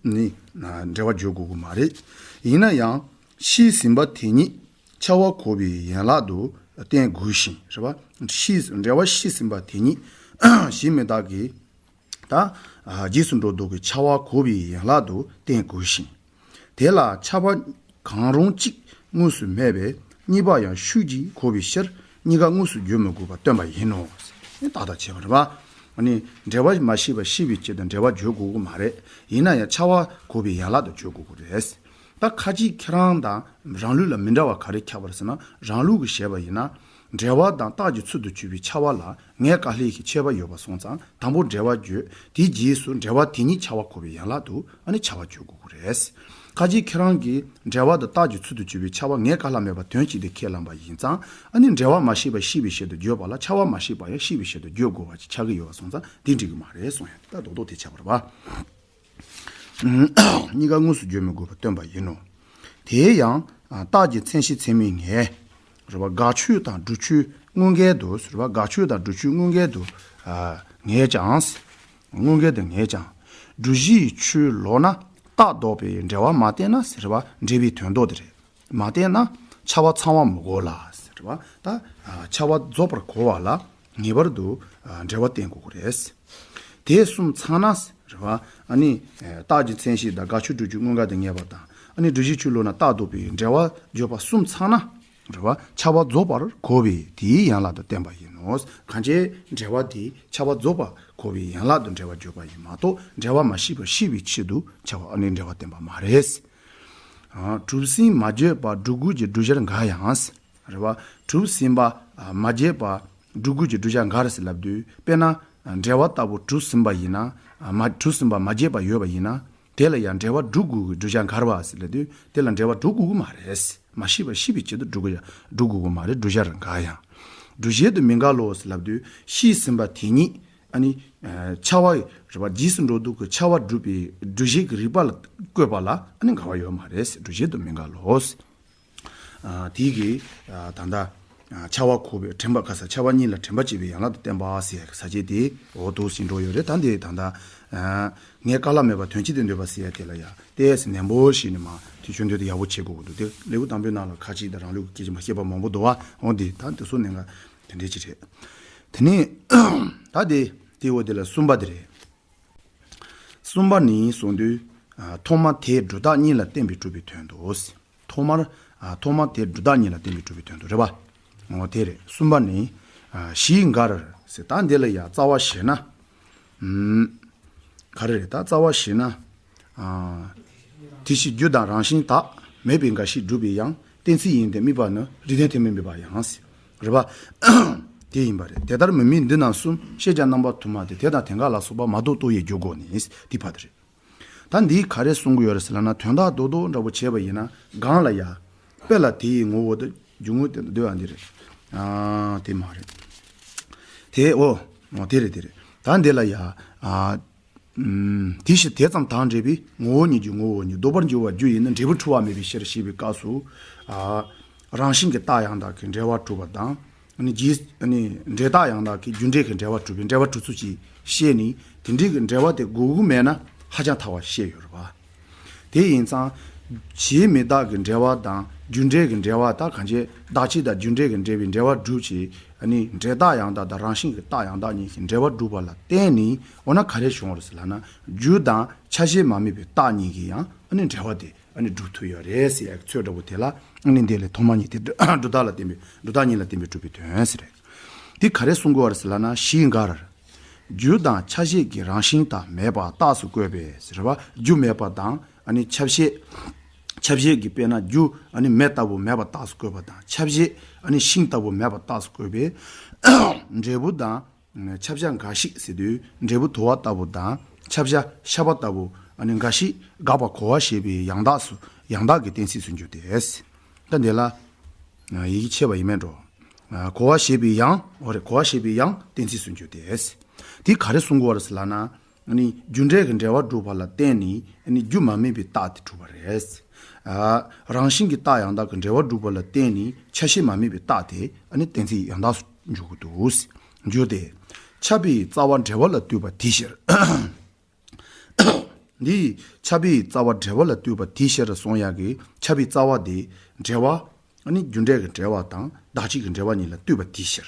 ནི་འབྲེལ་བ་བརྗོད་དགོས་ཀྱི་མ་རེད། ཡིན་ན་ཡང་ཤེས་ཟིན་པ་དེ་ཉིད་ཁྱབ་པ་གོ་བའི་ཡན་ལག་ཏུ་བསྟན་དགོས་ཤིང་རེད་པ། ཤེས་འབྲེལ་བ་ཤེས་ཟིན་པ་དེ་ཉིད་གཞི་མི་རྟག་གི་ད་རྗེས་སུ་འགྲོ་ལྡོག་གི་ཁྱབ་པ་གོ་བའི་ཡན་ལག་ཏུ་བསྟན་དགོས་ཤིང་། དེ་ལ་ཁྱབ་པ་གང་རུང་གཅིག་དངོས་སུ་མེད་པས་གཉིས་པ་ཡང་ཤུགས་ཀྱིས་གོ་བའི་ཕྱིར་གཉིས་ཀ་དངོས་སུ་བརྗོད་མི་དགོས་པར་སྟོན་པ་ཡིན་ནོ། ཏག་ཏག་བྱས་པ་རེད་པ། ཨ་ནི་འབྲེལ་བ་མ་ཤེས་པ་ཤེས་པའི་ཆེད་དུ་འབྲེལ་བ་བརྗོད་དགོས་ཀྱི་མ་རེད། ཡིན་ན་ཡང་ཁྱབ་པ་གོ་བའི་ཡན་ལག་ཏུ་བརྗོད་དགོས་ཀྱི་རེད། ད་ཁ་ཅིག་ཁྱེད་རང་དང་རང་ལུགས་ལ་མི་འདྲ་བ་ག་རེ་ཁྱབ་པ་རེད་ཟེར་ན། རང་ལུགས་ཀྱིས་བཤད་པ་ཡིན་ན། འབྲེལ་བ་དང་རྟགས་ཀྱི་ཚུལ་དུ་གྱུར་པའི་ཁྱབ་པ་ལ་ངེས་དགག་ལྷད་ཀྱི་ཁྱད་པར་ཡོད་པ་སོང་ཙང་དང་པོ་འབྲེལ་བ་བརྗོད། དེའི་རྗེས་སུ་འབྲེལ་བ་དེ་ཉིད་ཁྱབ་པ་གོ་བའི་ཡན་ལག་ཏུ་ཨ་ནི་ཁྱབ་པ་བརྗོད་དགོས་ཀྱི་རེད། ཁ་ཅིག་ཁྱེད་རང་གིས་འབྲེལ་བ་དང་རྟགས་ཀྱི་ཚུལ་དུ་གྱུར་པའི་ཁྱབ་པ་ངེས་དགག་ལྷད་མེད་པ་དོན་གཅིག་ཏུ་ཁས་བླངས་པ་ཡིན་ཙང་། ཨ་ནི་འབྲེལ་བ་མ་ཤེས་པ་ཤེས་པའི་ཆེད་དུ་བརྗོད་པ་ལ་ཁྱབ་པ་མ་ཤེས་པ་ཡང་ཤེས་པའི་ཆེད་དུ་བརྗོད་དགོས་པ་ཅིག་ཆགས་ཀྱི་ཡོད་པ་སོང་ཙང་དེ་འགྲིག་གི་མ་རེད་གསུངས་ཡོད། ད་རྡོག་རྡོག་དེ་ཁྱབ་པ་རེད་པ། གཉིས་ཀ་དངོས་སུ་བརྗོད་མི་དགོས་པར་སྟོན་པ་ཡིན་ནོ། དེ་ཡང་རྟགས་ཀྱི་མཚན་གཞི་ཚད་མས་ངེས། རེད་པ། དགག་ཆོས་དང་སྒྲུབ་ཆོས་དངོས་འགལ་དུ་རེད་པ། དགག་ཆོས་དང་སྒྲུབ་ཆོས་དངོས་འགལ་དུ་ངེས་ཀྱང་། དངོས་འགལ་དུ་ངེས་ཀྱང་། སྒྲུབ་གཞིའི་ཆོས་ལོག་ན་རྟགས་ལྡོག་པའི་འབྲེལ་བ་མ་བསྟན་ན་རེད་པ། འབྲེལ་བའི་དོན་ལྡོག་དེ་རེད། མ་བསྟན་ན་ཁྱབ་པ་ཚང་བ་མི་གོ་ལ་རེད་པ། ད་ཁྱབ་པ་རྫོགས་པར་གོ་བ་ལ་ངེས་པར་དུ་འབྲེལ་བ་བསྟན་དགོས་ཀྱི་རེད། དེ་གསུམ་ཚང་ན་རེད་པ། ཨ་ནི་རྟགས་ཀྱི་མཚན་གཞི་དང་དགག་ཆོས་སྒྲུབ་ཆོས་དངོས་འགལ་དུ་ངེས་པ་དང་། ཨ་ནི་སྒྲུབ་གཞིའི་ཆོས་ལོག་ན་རྟགས་ལྡོག་པའི་འབྲེལ་བ་བརྗོད་པ་གསུམ་ཚང་ན་རེད་པ། ཁྱབ་པ་རྫོགས་པར་གོ་བས་དེའི་ཡན་ལག་ཏུ་བསྟན་པ་ཡིན་ནོ། གང་ཕྱིར་འབྲེལ་བ་དེ་ཁྱབ་པ་རྫོགས་པར་གོ་བའི་ཡན་ལག་ཏུ་འབྲེལ་བ་བརྗོད་པ་ཡིན་མ་གཏོགས་འབྲེལ་བ་མ་ཤེས་པར་ཤེས་པའི་ཆེད་དུ་ཁྱབ་པ་ཨ་ནི་འབྲེལ་བ་བསྟན་པ་མ་རེད། གྲུབ་ཟིན་མ་བརྗོད་པ་སྒྲུབ་དགོས་ཀྱི་སྒྲུབ་བྱར་འགལ་ཡང་། རེད་པ། གྲུབ་ཟིན་པ་མ་བརྗེད་པ་སྒྲུབ་དགོས་ཀྱི་སྒྲུབ་བྱར་འགལ་ཟེར་ལབ་དུས་དཔེར་ན་འབྲེལ་བ་ལྟ་བུ་གྲུབ་ཟིན་པ་ཡིན་ན། མ་གྲུབ་ཟིན་པ་མ་བརྗེད་པ་ཡོད་པ་ཡིན་ན། དེ་ལ་ཡང་འབྲེལ་བ་སྒྲུབ་དགོས་ཀྱི་སྒྲུབ་བྱར་འགལ་བ་ཟེར་ལབ་དུས་དེ་ལ་འབྲེལ་བ་སྒྲུབ་དགོས་ཀྱི་མ་རེད། མ་ཤེས་པ་ཤེས་པའི་ཆེད་དུ་སྒྲུབ་དགོས་ཡ་སྒྲུབ་དགོས་ཀྱི་མ་རེད། སྒྲུབ་བྱར་འགལ་ཡང་། སྒྲུབ་བྱེད་དུ་མི་འགལ་ལོ་ཟེར་ལབ་དུས་ཤེས་ཟིན་པ་དེ་ཉིད་ཨ་ནི་ཁྱབ་པ་རེད་པ། རྗེས་སུ་འགྲོ་ལྡོག་གི་ཁྱབ་པ་སྒྲུབ་པའི་སྒྲུབ་བྱེད་ཀྱི་རིགས་པ་ལ་བཀོད་པ་ལ་ཨ་ནི་འགལ་བ་ཡོད་མ་རེད། སྒྲུབ་བྱེད་དུ་མི་འགལ་ལོ། དེ་གིས་ད་ལྟ་ཁྱབ་པ་གོ་བའི་དྲན་པ་ག་ས་ཁྱབ་པ་གཉིས་ལ་དྲན་པ་བྱེད་པའི་ཡན་ལག་ཏུ་བསྟན་པ་ཟེར་ས་བཅད་དེ་འོ་འདུག་སེ་འགྲོ་ཡོད་རེད། ད་འདི་ད་ལྟ་ངས་དཀའ་ལས་མེད་པ་དོན་གཅིག་ཏུ་འདོད་པ་ཟེར་ཡ་དེ་ལ་ཡ་ཏོག་ཙམ་ནན་པོ་ཞིག་ནས་མ་དེ་ཆུང་དུས་དེ་ཡག་པོ་བྱེད་དགོས་ཀྱི་འདུག་དེ་ལེའུ་དང་པོའི་ནང་ལ་ཁ་ཅིག་དང་རང་ལུགས་ཀྱི་སྐད་ཆ་མ་བཤད་པ་མང་པོ་འདུག་བ། འོ་འདི་ད་འདི་ཚོ་གནད་འགག་དེ་འདྲའི་ཅིག་རེད། དེ་ནས་ད་དེ་དེ་འོ་དེ་ལ་གསུམ་པ་དེ་རེད། གསུམ་པ་ནི་གསུངས་དུས། ཐོག་མར་དེ་སྒྲུབ་རྟགས་གཉིས་ལ་བརྟེན་པའི་གྲུབ་པའི་དོན་དུ། ཐོག་མར། ཐོག་མར་དེ་སྒྲུབ་རྟགས་གཉིས་ལ་བརྟེན་པའི་གྲུབ་པའི་དོན་དུ་རེད་པ། འོ་དེ་རེད། གསུམ་པ་ནི། གཞིའི་འགལ་ཟེར་ད་འདི་ལ་ཡང་རྩ་བ་བཞེས་ན། ག་རེ་རེད་ད་རྩ་བ་བཞེས་ན། དེ་ཕྱིར་རྒྱུ་དང་རང་བཞིན་དག་མེད་པའི་འགལ་ཞིག་སྒྲུབ་པའི་ཡང་གཏན་ཚིགས་ཡིན་ཏེ་དམིགས་པ་ནི་རིགས་ལྡན་ཐེག་དམན་མིན་པ་ཡང་། རེད་པ། དེ་ཡིན་པ་རེད། དེ་ལྟར་མི་དམིགས་འདི་རྣམས་གསུམ། ཤེས་བྱ་རྣམ་པ་དུ་མ་སྟེ་དེ་དང་དེ་འགལ་ལ་སོགས་པ་མ་རྟོགས་རྟོགས་པའི་རྒྱུ་དགོས་ནས་དེ་ཕར་དེ་རེད། ད་འདིས་ག་རེ་གསུང་གི་ཡོད་རེད་ཟེར་ལབ་ན་དོན་དག་རྡོག་རྡོག་འདྲ་པོ་བྱས་པ་ཡིན་ན་གང་ལ་ཡ། དཔེ་ལ་དེ་ཡི་ངོ་བོ་དེ་ རྒྱུ་དངོས་དེ་འདོད་ཨ་འདི་རེད། ཨ་དེ་མ་རེད། དེ་ཨོ། ཨོ་དེ་རེད་དེ་རེད། ད་འདི་ལ་ཡ། ཨ་ཨམ། དེ་ཕྱིར་དེ་ཙམ་དང་འབྲེལ་བའི་ངོ་བོ་ཉིད་ཀྱི་ངོ་བོ་ཉིད་ལྡོག་པར་འགྱུར་བ་རྒྱུ་ཡིན་ན་འབྲས་བུ་འཁྲུལ་བ་མེད་པའི་ཕྱིར་ཞེས་པའི་སྐབས་སུ། ཨ་རང་བཞིན་གྱི་རྟགས་ཡང་དག་གི་འབྲེལ་བ་གྲུབ་པ་དང་། ཨ་ནི་རྗེས་ཨ་ནི་འབྲས་རྟགས་ཡང་དག་གི་རྒྱུ་འབྲས་ཀྱི་འབྲེལ་བ་གྲུབ་པའི་འབྲེལ་བ་གྲུབ་ཚུལ་གྱིས་བཤད་ནས། དེ་འབྲས་ཀྱི་འབྲེལ་བ་དེ་དགོས་མཁོ་མེད་ན་ཧ་ཅང་ཐལ་བ་བཤད་ཡོད་རེད་པ། དེ་ཡིན་ཙང་། བྱས་མི་རྟག་གི་འབྲེལ་བ་དང་རྒྱུ་འབྲས་ཀྱི་འབྲེལ་བ་དང་གང་བྱས་བདག་བྱས་དང་རྒྱུ་འབྲས་ཀྱི་འབྲེལ་བའི་འབྲེལ་བ་སྒྲུབ་བྱེད། ཨ་ནི་འབྲས་རྟགས་ཡང་དག་དང་རང་བཞིན་གྱི་རྟགས་ཡང་དག་གཉིས་ཀྱི་འབྲེལ་བ་སྒྲུབ་པ་ལ་བརྟེན་ནས་འོ་ན་ག་རེ་བྱུང་བ་རེད་ཟེར་ལབ་ན། རྒྱུ་དང་ཆ་ཤས་མ་དམིགས་པའི་རྟགས་གཉིས་ཀྱིས་ཡང་ཨ་ནི་འབྲེལ་བ་དེ་ཨ་ནི་སྒྲུབ་ཐུབ་ཡོད་རེད་ཟེར་ཡག་ཚོད་འདྲ་པོ་དེ་ལ་ཨ་ནི་འདི་ལས་ཐོག་མ་ཉིད་དེ་སྒྲུབ་རྟགས་ལ་བརྟེན་པའི་སྒྲུབ་རྟགས་གཉིས་ལ་བརྟེན་པའི་གྲུབ་པའི་དོན་ཟེར་རེད། དེ་ག་རེ་གསུང་དགོས་པ་རེད་ཟེར་ལབ་ན། གཞི་འགར། རྒྱུ་དང་ཆ་ཤས་ཀྱི་རང་བཞིན་དང་མེད་པ་རྟགས་སུ་བཀོད་པས་ཟེར་བ། རྒྱུ་མེད་པ་དང་ཨ་ནི་ཆ་ཤས། ཆ་ཤས་ཀྱི་དཔེར་ན་རྒྱུ་ཨ་ནི་མེ་ལྟ་བུ་མེད་པ་རྟགས་སུ་བཀོད་པ་དང་ཆ་ཤས་ཨ་ནི་ཤིང་ལྟ་བུ་མེད་པ་རྟགས་སུ་བཀོད་པས། འབྲས་བུ་དང་ཆ་བྱ་འགའ་ཞིག་ཟེར་དུས་འབྲས་བུ་དུ་བ་ལྟ་བུ་དང་ཆ་བྱ་ཤ་བ་ལྟ་བུ་ཨ་ནི་འགའ་ཞིག་དགག་པ་གོ་བ་ཞེས་པའི་ཡང་དག་སུ་ཡང་དག་གི་གཏན་ཚིགས་སུ་འགྱུར་ཏེ། ད་འདི་ལ་ཡི་གེ་ཆེ་བ་ཡིན་མེད་འགྲོ། གོ་བ་ཞེས་པའི་ཡང་། འོ་རེད། གོ་བ་ཞེས་པའི་ཡང་གཏན་ཚིགས་སུ་འགྱུར་ཏེ། དེ་ག་རེ་གསུང་དགོས་པ་རེད་ཟེར་ལབ་ན། ཨ་ནི་རྒྱུ་འབྲས་ཀྱི་འབྲེལ་བ་སྒྲུབ་པ་ལ་བརྟེན་ནས་ཨ་ནི་རྒྱུ་མ་དམིགས་པའི་རྟགས་དེ་གྲུབ་པ་རེད། ཨ་རང་བཞིན་གྱི་རྟགས་ཡང་དག་གི་འབྲེལ་བ་སྒྲུབ་པ་ལ་བརྟེན་ནས་ཆ་ཤས་མ་དམིགས་པའི་རྟགས་དེ་ཨ་ནི་གཏན་ཚིགས་ཡང་དག་སུ་འཇུག་གི་འདུག་འགྱུར་ཏེ། ཁྱབ་པའི་རྩ་བ་འབྲེལ་བ་ལ་ལྟོས་པ་དེའི་ཕྱིར། འདིའི་ཁྱབ་པའི་རྩ་བ་འབྲེལ་བ་ལ་ལྟོས་པ་དེའི་ཕྱིར་གསུང་ཡག་གི་ཁྱབ་པའི་རྩ་བ་དེ་འབྲེལ་བ། ཨ་ནི་རྒྱུ་འབྲས་ཀྱི་འབྲེལ་བ་དང་བདག་བྱེད་ཀྱི་འབྲེལ་བ་གཉིས་ལ་ལྟོས་པ་དེའི་ཕྱིར།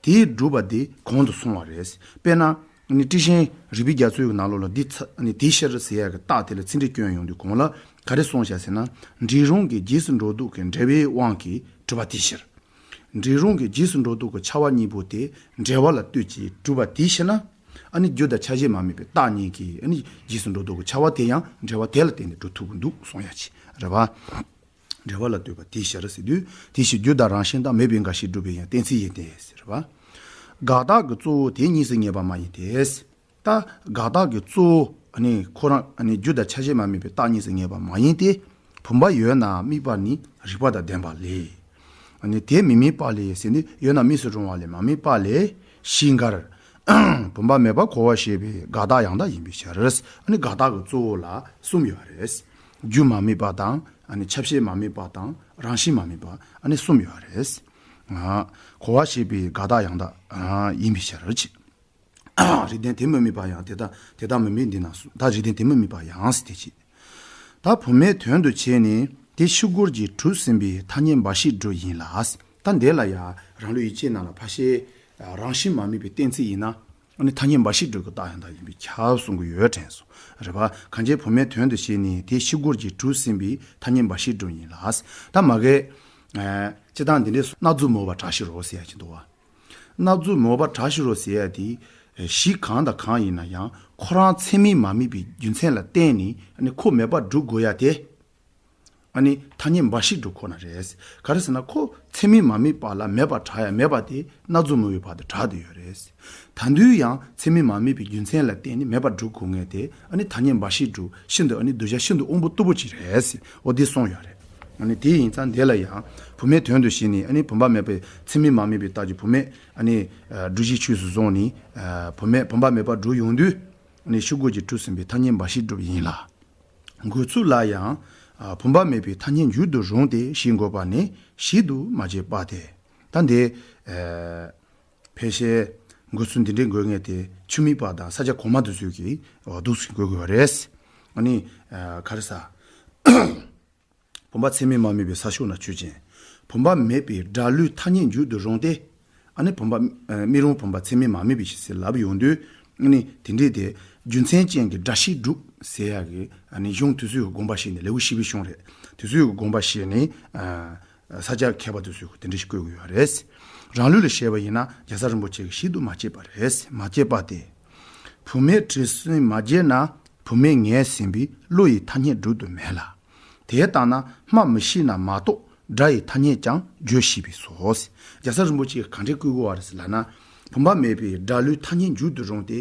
དེའི་སྒྲུབ་པ་དེ་གོང་དུ་སོང་བ་རེད། དཔེར་ན། ཨ་ནི་ཊཱིཀ་ཆེན་རིགས་པའི་རྒྱ་མཚོའི་ནང་ལོགས་ལ་འདི་ཚ་ཨ་ནི་དེའི་ཕྱིར་ཟེར་ཡག་གི་རྟགས་དེ་ལ་ཚིག་འགྲེལ་སྐྱོན་ཡོང་དུས་གོང་ལ་ག་རེ་གསུངས་བཞག་ཟེར་ན། འབྲས་རུང་གི་རྗེས་སུ་འགྲོ་ལྡོག་གི་འབྲེལ་བའི་དབང་གིས་གྲུབ་པ་དེའི་ཕྱིར། འབྲས་རུང་གི་རྗེས་སུ་འགྲོ་ལྡོག་གི་ཁྱབ་པ་གཉིས་པོ་དེ་འབྲེལ་བ་ལ་ལྟོས་ཀྱིས་གྲུབ་པ་དེའི་ཕྱིར་ན། ཨ་ནི་རྒྱུ་དང་ཆ་ཤས་མ་དམིགས་པའི་རྟགས་གཉིས་ཀྱིས་ཨ་ནི་རྗེས་སུ་འགྲོ་ལྡོག་གི་ཁྱབ་པ་དེ་ཡང་འབྲེལ་བ་དེ་ལ་བརྟེན་ནས་གྲུབ་ཐུབ་ཀྱི་འདུག་གསུང་ཡག་ཅིག་རེད་པ། འབྲེལ་བ་ལ་ལྟོས་པ་དེའི་ཕྱིར་ཟེར་དུས་དེའི་ཕྱིར་རྒྱུ་དང་རང་བཞིན་དང་མེད་པའི་འགའ་ཞིག་སྒྲུབ་པའི་ཡང་གཏན་ཚིགས་ཡིན་ཏེ་ཟེར་བ། དགག་རྟགས་ཀྱི་གཙོ་བོ་དེ་གཉིས་སུ་ངེས་པ་མ་ཡིན་ཏེ། ད་དགག་རྟགས་ཀྱི་གཙོ་བོ་ཨ་ནི་ཁོ་རང་ཨ་ནི་རྒྱུ་དང་ཆ་ཤས་མ་དམིགས་པའི་རྟགས་གཉིས་སུ་ངེས་པ་མ་ཡིན་ཏེ། བུམ་པ་ཡོད་ན་དམིགས་པ་ནི་རིགས་པ་དང་ལྡན་པ་ལས། ཨ་ནི་དེ་མི་དམིགས་པ་ལས་ཟེར་ནི་ཡོད་ན་དམིགས་སུ་རུང་བ་ལས་མ་དམིགས་པ་ལས་གཞི་འགར། བུམ་པ་མེད་པ་གོ་བ་ཞེས་པའི་དགག་རྟགས་ཡང་དག་ཡིན་པའི་ཕྱིར། ཨ་ནི་དགག་རྟགས་ཀྱི་གཙོ་བོ་ལ་གསུམ་ཡོད་རེད། རྒྱུ་མ་དམིགས་པ་དང་ཨ་ནི་ཆ་ཤས་མ་དམིགས་པ་དང་རང་བཞིན་མ་དམིགས་པ་ཨ་ནི་གསུམ་ཡོད་རེད། གོ་བ་ཞེས་པའི་དགག་རྟགས་ཡང་དག་ཡིན་པའི་ཕྱིར་ཅེས། རིགས་ལྡན་དེ་མི་དམིགས་པ་ཡང་དེ་དག་དེ་དག་མི་དམིགས་འདི་ན་གསུངས། ད་རིགས་ལྡན་དེ་མི་དམིགས་པ་ཡང་ཟེར་དེ་ཅི། ད་བུམ་པའི་དོན་དུ་བྱས་ནས་དེ་ཤུ་གུར་གྱིས་གྲུབ་ཟིན་པའི་ཐ་སྙད་འབའ་ཞིག་སྒྲུབ་ཡིན་ལ། ད་འདི་ལ་ཡང་རང་ལུགས་ཡིད་ཆེས་ནང་ལ་ཕ་ཤེ་རང་བཞིན་མ་དམིགས་པའི་གཏན་ཚིགས་ཡིན་ན། ཨ་ནི་ཐ་སྙད་འབའ་ཞིག་སྒྲུབ་ཀྱི་རྟགས་ཡང་དག་ཡིན་པས་ཁྱབ་གསུང་གི་ཡོད་དྲན་སོང་རེད་པ། གང་ཅི་བུམ་པའི་དོན་དུ་བྱས་ནས་དེ་ཤུ་གུར་གྱིས་གྲུབ་ཟིན་པའི་ཐ་སྙད་འབའ་ཞིག་སྒྲུབ་ཡིན་ལ། ད་མ་གི། སྤྱི་བཏང་འདི་འདྲའི་སྣ་རྫུ་མོ་བ་དྲག་ཤི་རོ་ཟེར་ཡ་ཅིག་འདུག་བ། སྣ་རྫུ་མོ་བ་དྲག་ཤི་རོ་ཟེར་ཡ་དེ། གཞི་གང་དང་གང་ཡིན་ན་ཡང་ཁོ་རང་ཚད་མས་མ་དམིགས་པའི་རྒྱུ་མཚན་ལ་བརྟེན་ནས་ཨ་ནི་ཁོ་མེད་པར་སྒྲུབ་དགོས་ཡ་དེ། ཨ་ནི་ཐ་སྙད་འབའ་ཞིག་སྒྲུབ་ཁོ་ན་རེད། ག་རེ་ཟེར་ན་ཁོ་ཚད་མས་མ་དམིགས་པ་ལ་མེད་པར་གྲགས་ཡ་མེད་པ་དེ་སྣ་རྫུ་མོ་བའི་བར་དུ་གྲགས་བསྡད་ཡོད་རེད། ད་དུང་ཡང་ཚད་མས་མ་དམིགས་པའི་རྒྱུ་མཚན་ལ་བརྟེན་ནས་མེད་པར་སྒྲུབ་དགོས་ངེས་དེ་ཨ་ནི་ཐ་སྙད་འབའ་ཞིག་སྒྲུབ་ཤིན་ཏུ་ཨ་ནི་གདུལ་བྱ་ཤིན་ཏུ་དབང་པོ་རྟུལ་པོ་ཅིག་རེད། འོ་དེ་གསུངས་ཡོད་རེད། ཨ་ནི་དེ་ཡིན་ཙང་འདི་ལ་ཡང་བུམ་པའི་དོན་དུ་བྱས་ནས་ཨ་ནི་བུམ་པ་མེད་པའི་ཚད་མས་མ་དམིགས་པའི་རྟགས་ཀྱི་བུམ་པའི་ཨ་ནི་སྒྲུབ་བྱའི་ཆོས་སུ་བཟུང་ནས་བུམ་མེད་བུམ་པ་མེད་པར་སྒྲུབ་ཡོང་དུས་ཨ་ནི་ཤུ་གུར་གྱིས་གྲུབ་ཟིན་པའི་ཐ་སྙད་འབའ་ཞིག་སྒྲུབ་ཡིན་ལ། འགོད་ཚུལ་ལ་ཡང་བུམ་པ་མེད་པའི་ཐ་སྙད་འཇུག་ཏུ་རུང་སྟེ་ཞེས་འགོད་པ་ནི་ཞིབ་ཏུ་མ་དཔྱད་པ་སྟེ། ད་འདི། ཕལ་ཆེར་འགོད་ཚུལ་འདི་འདྲའི་འགོད་མཁན་དེ་ཆུ་མིག་པ་དང་ས་སྐྱ་གོང་མ་དེ་ཚོས་ཀྱིས་འདུག་སེ་འགོད་དགོས་པ་རེད། ཨ་ནི། ག་རེ་ཟ། བུམ་པ་ཚད་མས་མ་དམིགས་པའི་ས་ཕྱོགས་ན་ཆོས་ཅན། བུམ་པ་མེད་པའི་སྒྲ་བློའི་ཐ་སྙད་འཇུག་ཏུ་རུང་སྟེ། ཨ་ནི་བུམ་པ། མིག་རུང་བུམ་པ་ཚད་མས་མ་དམིགས་པའི་ཕྱིར་ཟེར་ལབ་ཡོང་དུས། ཨ་ནི་དེ་འདྲའི་དེ། རྒྱུ་མཚན་ཅན་གྱི་སྒྲ་ཞིག་སྒྲུབ་ཟེར་ཡག་གི་ཨ་ནི་གཞུང་དེ་ཚོའི་དགོངས་པ་བཞེས་ནས་ལེའུ་བཞི་པའི་གཞུང་རེད། དེ་ཚོའི་དགོངས་པ་བཞེས་ནས། ས་སྐྱ་མཁས་པ་དེ་ཚོས་དེ་འདྲ་ཞིག་བཀོད་དགོས་ཡོད་རེད། རང་ལུགས་ལ་བཤད་པ་ཡིན་ན་རྒྱལ་ཚབ་རིན་པོ་ཆེ་གིས་ཞིབ་ཏུ་མ་དཔྱད་པ་རེད། མ་དཔྱད་པ་སྟེ། བུམ་མེད་དྲི་ཟིན་མ་བརྗེད་ན་བུམ་མེད་ངེས་ཟིན་པའི་བློ་ཡི་ཐ་སྙད་སྒྲུབ་ཏུ་མེད་ལ། དེ་ལྟ་ན་སྨྲ་མི་ཤེས་ན་མ་གཏོགས་སྒྲ་ཡི་ཐ་སྙད་ཀྱང་བརྗོད་ཤེས་པས་སོ། རྒྱལ་ཚབ་རིན་པོ་ཆེས་གང་འདྲ་བཀོད་དགོས་པ་རེད་ལབ་ན། བུམ་པ་མེད་པའི་སྒྲ་བློའི་ཐ་སྙད་འཇུག་ཏུ་རུང་སྟེ།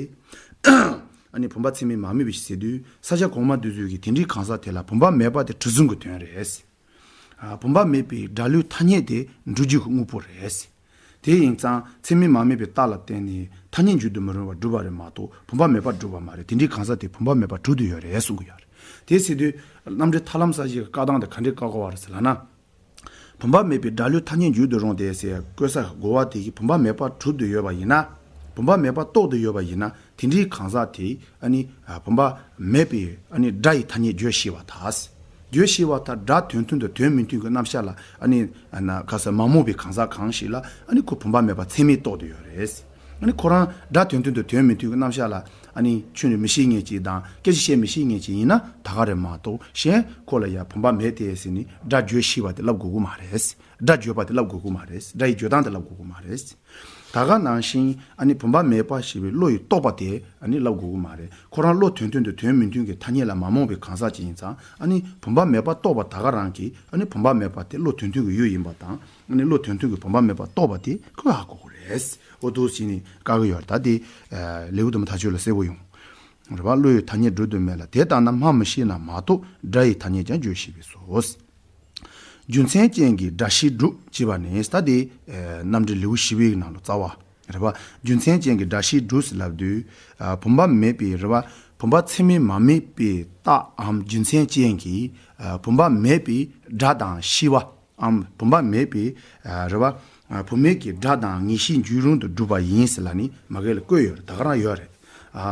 ཨ་ནི་བུམ་པ་ཚད་མས་མ་དམིགས་པའི་ཕྱིར་ཟེར་དུས་ས་སྐྱ་གོང་མ་དེ་ཚོས་ཀྱིས་དེ་འདྲའི་གང་ཟག་དེ་ལ་བུམ་པ་མེད་པ་དེ་དྲི་ཟིན་གྱི་དོན་རེད། བུམ་པ་མེད་པའི་སྒྲ་བློའི་ཐ་སྙད་དེ་འགྲུབ་རྒྱུ་གི་དངོས་པོ་རེད། དེ་ཡིན་ཙང་ཚད་མས་མ་དམིགས་པའི་རྟགས་ལ་བརྟེན་ནས་ཐ་སྙད་འཇུག་ཏུ་མི་རུང་བ་སྒྲུབ་པ་རེད་མ་གཏོགས་བུམ་པ་མེད་པ་སྒྲུབ་པ་མ་རེད། དེ་འདྲའི་གང་ཟག་དེ་བུམ་པ་མེད་པ་གྲུབ་ཏུ་ཡོད་རེད་གསུང་གི་ཡོད་རེད། དེ་ཟེར་དུས་རྣམ་འགྲེལ་ཐར་ལམ་གསལ་བྱེད་ཀྱི་བཀའ་ཐང་དེ་ག་འདྲས་བཀག་གོ་བ་རེད་ཟེར་ལབ་ན། བུམ་པ་མེད་པའི་སྒྲ་བློའི་ཐ་སྙད་འཇུག་ཏུ་རུང་སྟེ་ཟེར་བཀོད་ས་གོ་བ་དེ་གིས་བུམ་པ་མེད་པ་གྲུབ་ཏུ་ཡོད་པ་ཡིན་ན། བུམ་པ་མེད་པ་རྟོགས་ཏུ་ཡོད་པ་ཡིན་ན། དེ་འདྲའི་གང་ཟག་དེས་ཨ་ནི་བུམ་པ་མེད་པའི་ཨ་ནི་སྒྲ་ཡི་ཐ་སྙད་བརྗོད་ཤེས་པར་ཐལ། བརྗོད་ཤེས་པར་ཐལ། སྒྲ་དོན་མཐུན་དང་དོན་མི་མཐུན་གྱི་རྣམ་གཞག་ལ་ཨ་ནི་ཨ་ན་ག་ས་མ་རྨོངས་པའི་གང་ཟག་གང་ཞིག་ལ་ཨ་ནི་ཁོ་བུམ་པ་མེད་པ་ཚད་མས་རྟོགས་ཏུ་ཡོད་རེད། ཨ་ནི་ཁོ་རང་སྒྲ་དོན་མཐུན་དང་དོན་མི་མཐུན་གྱི་རྣམ་གཞག་ལ་ཨ་ནི་ཁྱོད་ནི་མི་ཤེས་མཁན་ཅིག་དང་སྐད་ཆ་བཤད་མི་ཤེས་མཁན་ཅིག་ཡིན་ན་ད་ག་རེད་མ་གཏོགས་གཞན་ཁོ་ལ་ཡ་བུམ་པ་མེད་དེ་ཟེར་ནས་སྒྲ་བརྗོད་ཤེས་པ་དེ་ལབ་དགོས་ཀྱི་མ་རེད། སྒྲ་བརྗོད་པ་དེ་ལབ་དགོས་ཀྱི་མ་རེད། སྒྲ་ཡི་བརྗོད་སྟངས་དེ་ལབ་དགོས་ཀྱི་མ་རེད། ད་ག་ནང་བཞིན་ཨ་ནི་བུམ་པ་མེད་པ་ཞེས་པའི་བློ་ཡི་རྟོག་པ་དེ་ཨ་ནི་ལབ་དགོས་ཀྱི་མ་རེད། ཁོ་རང་བློ་དོན་མཐུན་དང་དོན་མི་མཐུན་གྱི་ཐ་སྙད་ལ་མ་རྨོངས་པའི་གང་ཟག་ཅིག་ཡིན་ཙང་ཨ་ནི་བུམ་པ་མེད་པ་རྟོགས་པ་ད་ག་རང་གིས་ཨ་ནི་བུམ་པ་མེད་པ་དེ་བློ་དོན་མཐུན་གྱི་ཡུལ་ཡིན་པ་དང་ཨ་ནི་བློ་དོན་མཐུན་གྱི་བུམ་པ་མེད་པ་རྟོགས་པ་དེ་ཁོས་ཧ་གོ་དགོས་རེད། འོ་འདུག་བྱས་ནས་བཀག་གི་ཡོད་རེད། ད་དེ་ལེའུ་དུ་མ་ཐག་ཆོད་ལ་གསལ་པོ་ཡོང་། རེད་པ། བློ་ཡི་ཐ་སྙད་སྒྲུབ་ཏུ་མེད་ལ། དེ་ལྟ་ན་སྨྲ་མི་ཤེས་ན་མ་གཏོགས་སྒྲ་ཡི་ཐ་སྙད་ཀྱང་བརྗོད་ཤེས་པས་སོ། རྒྱུ་མཚན་ཅན་གྱི་སྒྲ་ཤེས་སྒྲུབ་ཅེས་པ་ནི་ད་དེ་རྣམ་འགྲེལ་ལེའུ་བཞི་པའི་ནང་ལ་རྩ་བ་རེད་པ། རྒྱུ་མཚན་ཅན་གྱི་སྒྲ་ཤེས་སྒྲུབ་ཟེར་ལབ་དུས་བུམ་པ་མེད་པའི་རེད་པ། བུམ་པ་ཚད་མས་མ་དམིགས་པའི་རྟགས་འམ་རྒྱུ་མཚན་ཅན་གྱི་བུམ་པ་མེད་པའི་སྒྲ་དང་ཤེས་པ། འམ་བུམ་པ་མེད་པའི་རེད་པ། བུམ་མེད་ཀྱི་སྒྲ་དང་ངེས་ཤེས་འཇུག་རུང་དུ་སྒྲུབ་པ་ཡིན་ཟེར་ལབ་ནི་མ་གི་ལ་བཀོད་ཡོད་རེད། ད་ག་རང་ཡོད་རེད།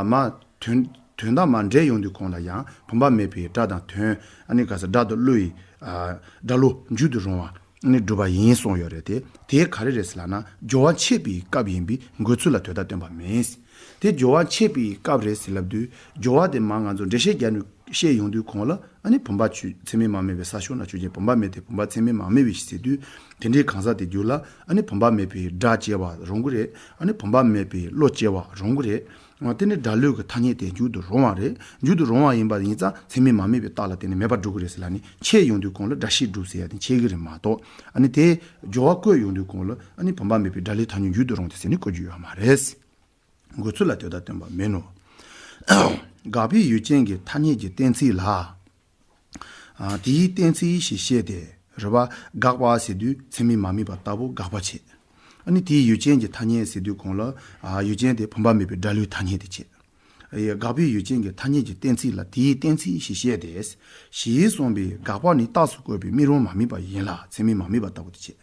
མ་དོན་དོན་དག་མ་འདྲེས་ཡོང་དུས་གོང་ལ་ཡང་བུམ་པ་མེད་པའི་སྒྲ་དང་དོན་ཨ་ནི་ག་ས་སྒྲ་དང་བློ་ཡི་སྒྲ་བློ་འཇུག་ཏུ་རུང་བ་ཨ་ནི་སྒྲུབ་པ་ཡིན་གསུངས་ཡོད་རེད་དེ། དེ་ག་རེ་རེད་ཟེར་ལབ་ན་སྦྱོར་བ་འཆད་པའི་སྐབས་ཡིན་པས་འགོད་ཚུལ་ལ་དོན་དག་སྟོན་པ་མིན། དེ་སྦྱོར་བ་འཆད་པའི་སྐབས་རེད་ཟེར་ལབ་དུས་སྦྱོར་བ་དེ་མ་ང་ཚོ་འགྲེལ་བཤད་རྒྱག་ནས་བཤད་ཡོང་དུས་གོང་ལ་ཨ་ནི་བུམ་པ་ཆོས་ཚད་མས་མ་དམིགས་པའི་ས་ཕྱོགས་ན་ཆོས་ཅན། བུམ་པ་མེད་དེ་བུམ་པ་ཚད་མས་མ་དམིགས་པའི་ཟེར་དུས་དེ་འདྲའི་གང་ཟག་དེ་རྒྱུད་ལ་ཨ་ནི་བུམ་པ་མེད་པའི་སྒྲ་སྐྱེ་བ་རུང་གི་རེད། ཨ་ནི་བུམ་པ་མེད་པའི་བློ་སྐྱེ་བ་རུང་གི་རེད། དེ་ནི་སྒྲ་བློའི་གི་ཐ་སྙད་དེ་འཇུག་ཏུ་རུང་བ་རེད། འཇུག་ཏུ་རུང་བ་ཡིན་པ་ཡིན་ཙང་ཚད་མས་མ་དམིགས་པའི་རྟགས་ལ་བརྟེན་ནས་མེད་པར་སྒྲུབ་ཀྱི་རེད་ཟེར་ལབ་ནི་འཆད་ཡོང་དུས་གོང་ལ་སྒྲ་ཤེས་སྒྲུབ་ཟེར་ཡ་དེ་འཆད་ཀྱི་རེད་མ་གཏོགས་ཨ་ནི་དེ་སྦྱོར་བ་བཀོད་ཡོང་དུས་གོང་ལ་ཨ་ནི་བུམ་པ་མེད་པའི་སྒྲ་བློའི་ཐ་སྙད་འཇུག་ཏུ་རུང་སྟེ་ཟེར་ནི་བཀོད་རྒྱུ་ཡོད་མ་རེད། འགོད་ཚུལ་ལ་དོན་དག་སྟོན་པ་མིན་ནོ། དགག་པའི་ཡུལ་ཅན་གྱི་ཐ་སྙད་ཀྱི་གཏན་ཚིགས་ལ། ཨ་དེའི་གཏན་ཚིགས་ཞེས་བཤད་དེ་རེད་པ། དགག་པ་ཟེར་དུས་ཚད་མས་མ་དམིགས་པ་ལྟ་བུ་དགག་པ་བྱེད། ཨ་ནི་དེའི་ཡུལ་ཅན་གྱི་ཐ་སྙད་ཟེར་དུས་གོང་ལ་ཨ་ཡུལ་ཅན་དེ་བུམ་པ་མེད་པའི་སྒྲ་བློའི་ཐ་སྙད་དེ་བྱེད། ཨ་ཡ་དགག་པའི་ཡུལ་ཅན་གྱི་ཐ་སྙད་ཀྱི་གཏན་ཚིགས་ལ་དེའི་གཏན་ཚིགས་ཞེས་བཤད་དེ། ཞེས་གསུངས་པའི་དགག་པ་ནི་རྟགས་སུ་བཀོད་པའི་དམིགས་རུང་མ་དམིགས་པ་ཡིན་ལ་ཚད་མས་མ་དམིགས་པ་ལྟ་བུ་དེ་བྱེད།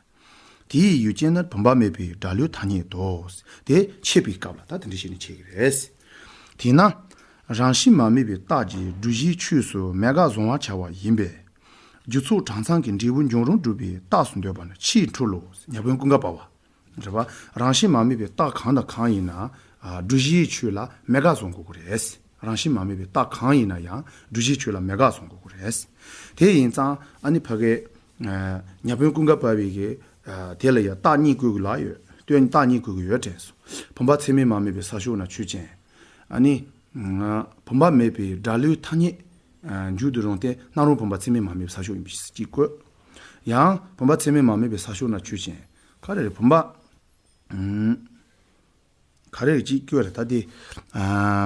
དེའི་ཡུལ་ཅན་ནི་བུམ་པ་མེད་པའི་སྒྲ་བློའི་ཐ་སྙད་དོ། དེ་འཆད་པའི་སྐབས་ལ་ད་དེ་འདྲ་བྱས་ནས་འཆད་ཀྱི་རེད། དེས་ན། རང་བཞིན་མ་དམིགས་པའི་རྟགས་ཀྱིས་སྒྲུབ་གཞིའི་ཆོས་སུ་མེད་དགག་བཟུང་བར་བྱ་བ་ཡིན་པས། རྒྱུ་ཚོགས་གྲངས་ཚང་གི་འབྲས་བུ་འབྱུང་རུང་སྒྲུབ་པའི་རྟགས་སུ་འདོད་པ་ནི་ཕྱིའི་འཁྲུལ་ལོ། ཉ་དབོན་ཀུན་དགའ་བ་བ། རེད་པ། རང་བཞིན་མ་དམིགས་པའི་རྟགས་གང་དང་གང་ཡིན་ན། སྒྲུབ་གཞིའི་ཆོས་ལ་མེད་དགག་བཟུང་དགོས་ཀྱི་རེད། རང་བཞིན་མ་དམིགས་པའི་རྟགས་གང་ཡིན་ན་ཡང་སྒྲུབ་གཞིའི་ཆོས་ལ་མེད་དགག་བཟུང་དགོས་ཀྱི་རེད། དེ་ཡིན་ཙང་ཨ་ནི་ཕ་གའི། ཉ་དབོན་ཀུན་དགའ་བ་བའི་གི། དེ་ལ་ཡང་རྟགས་གཉིས་བཀོད་ཀྱི་ལ་ཡོད། སྟོན་རྟགས་གཉིས་བཀོད་ཀྱི་ཡོད་དྲན་སོང་། བུམ་པ་ཚད་མས་མ་དམིགས་པའི་ས་ཕྱོགས་ན་ཆོས་ཅན། ཨ་ནི། བུམ་པ་མེད་པའི་སྒྲ་བློའི་ཐ་སྙད། འཇུག་ཏུ་རུང་སྟེ་སྣང་རུང་བུམ་པ་ཚད་མས་མ་དམིགས་པའི་ས་ཕྱོགས་ཡིན་པ་ཞིག་བཀོད། ཡང་བུམ་པ་ཚད་མས་མ་དམིགས་པའི་ས་ཕྱོགས་ན་ཆོས་ཅན། ག་རེ་རེད་བུམ་པ། ག་རེ་རེད་ཅིག་བཀོད་རེད་ད་དེ།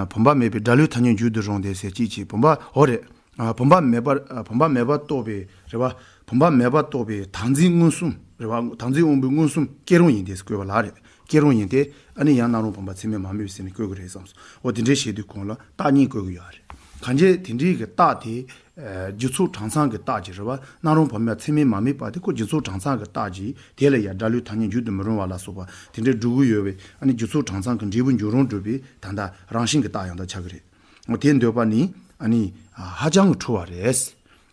བུམ་པ་མེད་པའི་སྒྲ་བློའི་ཐ་སྙད་འཇུག་ཏུ་རུང་སྟེ་ཟེར་ཅིག་བྱས་བུམ་པ་འོ་རེད། བུམ་པ་མེད་པར་བུམ་པ་མེད་པར་རྟོགས་པའི་རེད་པ། བུམ་པ་མེད་པར་རྟོགས་པའི་བདག་འཛིན་མངོན་སུམ་རེད་པ། བདག་འཛིན་དབང་པོའི་མངོན་སུམ་སྐྱེ་རུང་ཡིན་ཏེ་བཀོད་པ་ལ་རེད། སྐྱེ་རུང་ཡིན་ཏེ་ཨ་ནི་ཡང་སྣང་རུང་བུམ་པ་ཚད་མས་མ་དམིགས་པའི་ཟེར་ནས་བཀོད་ཀྱི་རེད་བསམས་སོང་། འོ་དེ་འདྲའི་བཤད་དུས་གོང་ལ་རྟགས་གཉིས་བཀོད་ཀྱི་ཡོད་རེད། གང་ཅི་དེ་འདྲའི་གི་རྟགས་དེ། རྒྱུ་ཚོགས་གྲངས་ཚང་གི་རྟགས་ཀྱི་རེད་པ། སྣང་རུང་བུམ་པ་ཚད་མས་མ་དམིགས་པ་དེ་ཁོ་རྒྱུ་ཚོགས་གྲངས་ཚང་གི་རྟགས་ཀྱིས་དེ་ལ་ཡང་སྒྲ་བློའི་ཐ་སྙད་འཇུག་ཏུ་མི་རུང་བ་ལ་སོགས་པ་དེ་འདྲའི་སྒྲུབ་ཀྱི་ཡོད་པས་ཨ་ནི་རྒྱུ་ཚོགས་གྲངས་ཚང་གི་འབྲས་བུ་འབྱུང་རུང་སྒྲུབ་པའི་ད་ལྟ་རང་བཞིན་གྱི་རྟགས་ཡང་དག་ཆགས་ཀྱི་རེད། འོ་དེ་འདོད་པ་ནི་ཨ་ནི་ཧ་ཅང་གི་འཁྲུལ་བ་རེད།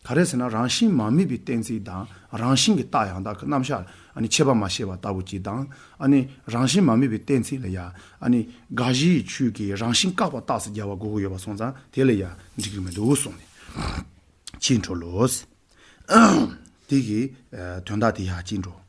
ག་རེ་ཟེར་ན་རང་བཞིན་མ་དམིགས་པའི་གཏན་ཚིགས་དང་རང་བཞིན་གྱི་རྟགས་ཡང་དག་གི་རྣམ་གཞག་ཨ་ནི་ཁྱད་པར་མ་ཤེས་པ་ལྟ་བུ་ཅིག་དང་ཨ་ནི་རང་བཞིན་མ་དམིགས་པའི་གཏན་ཚིགས་ལ་ཡང་ཨ་ནི་དགག་གཞིའི་ཆོས་ཀྱི་རང་བཞིན་བཀག་པ་རྟགས་སུ་རྒྱག་པ་དགོས་ཀྱི་ཡོད་པ་སོང་ཙང་དེ་ལ་ཡང་འགྲིག་གི་མི་འདུག་གསུངས་ནས། ཕྱིའི་འཁྲུལ་ལོ། དེ་གི་དོན་དག་དེ་ཡང་ཅི་འགྲོ།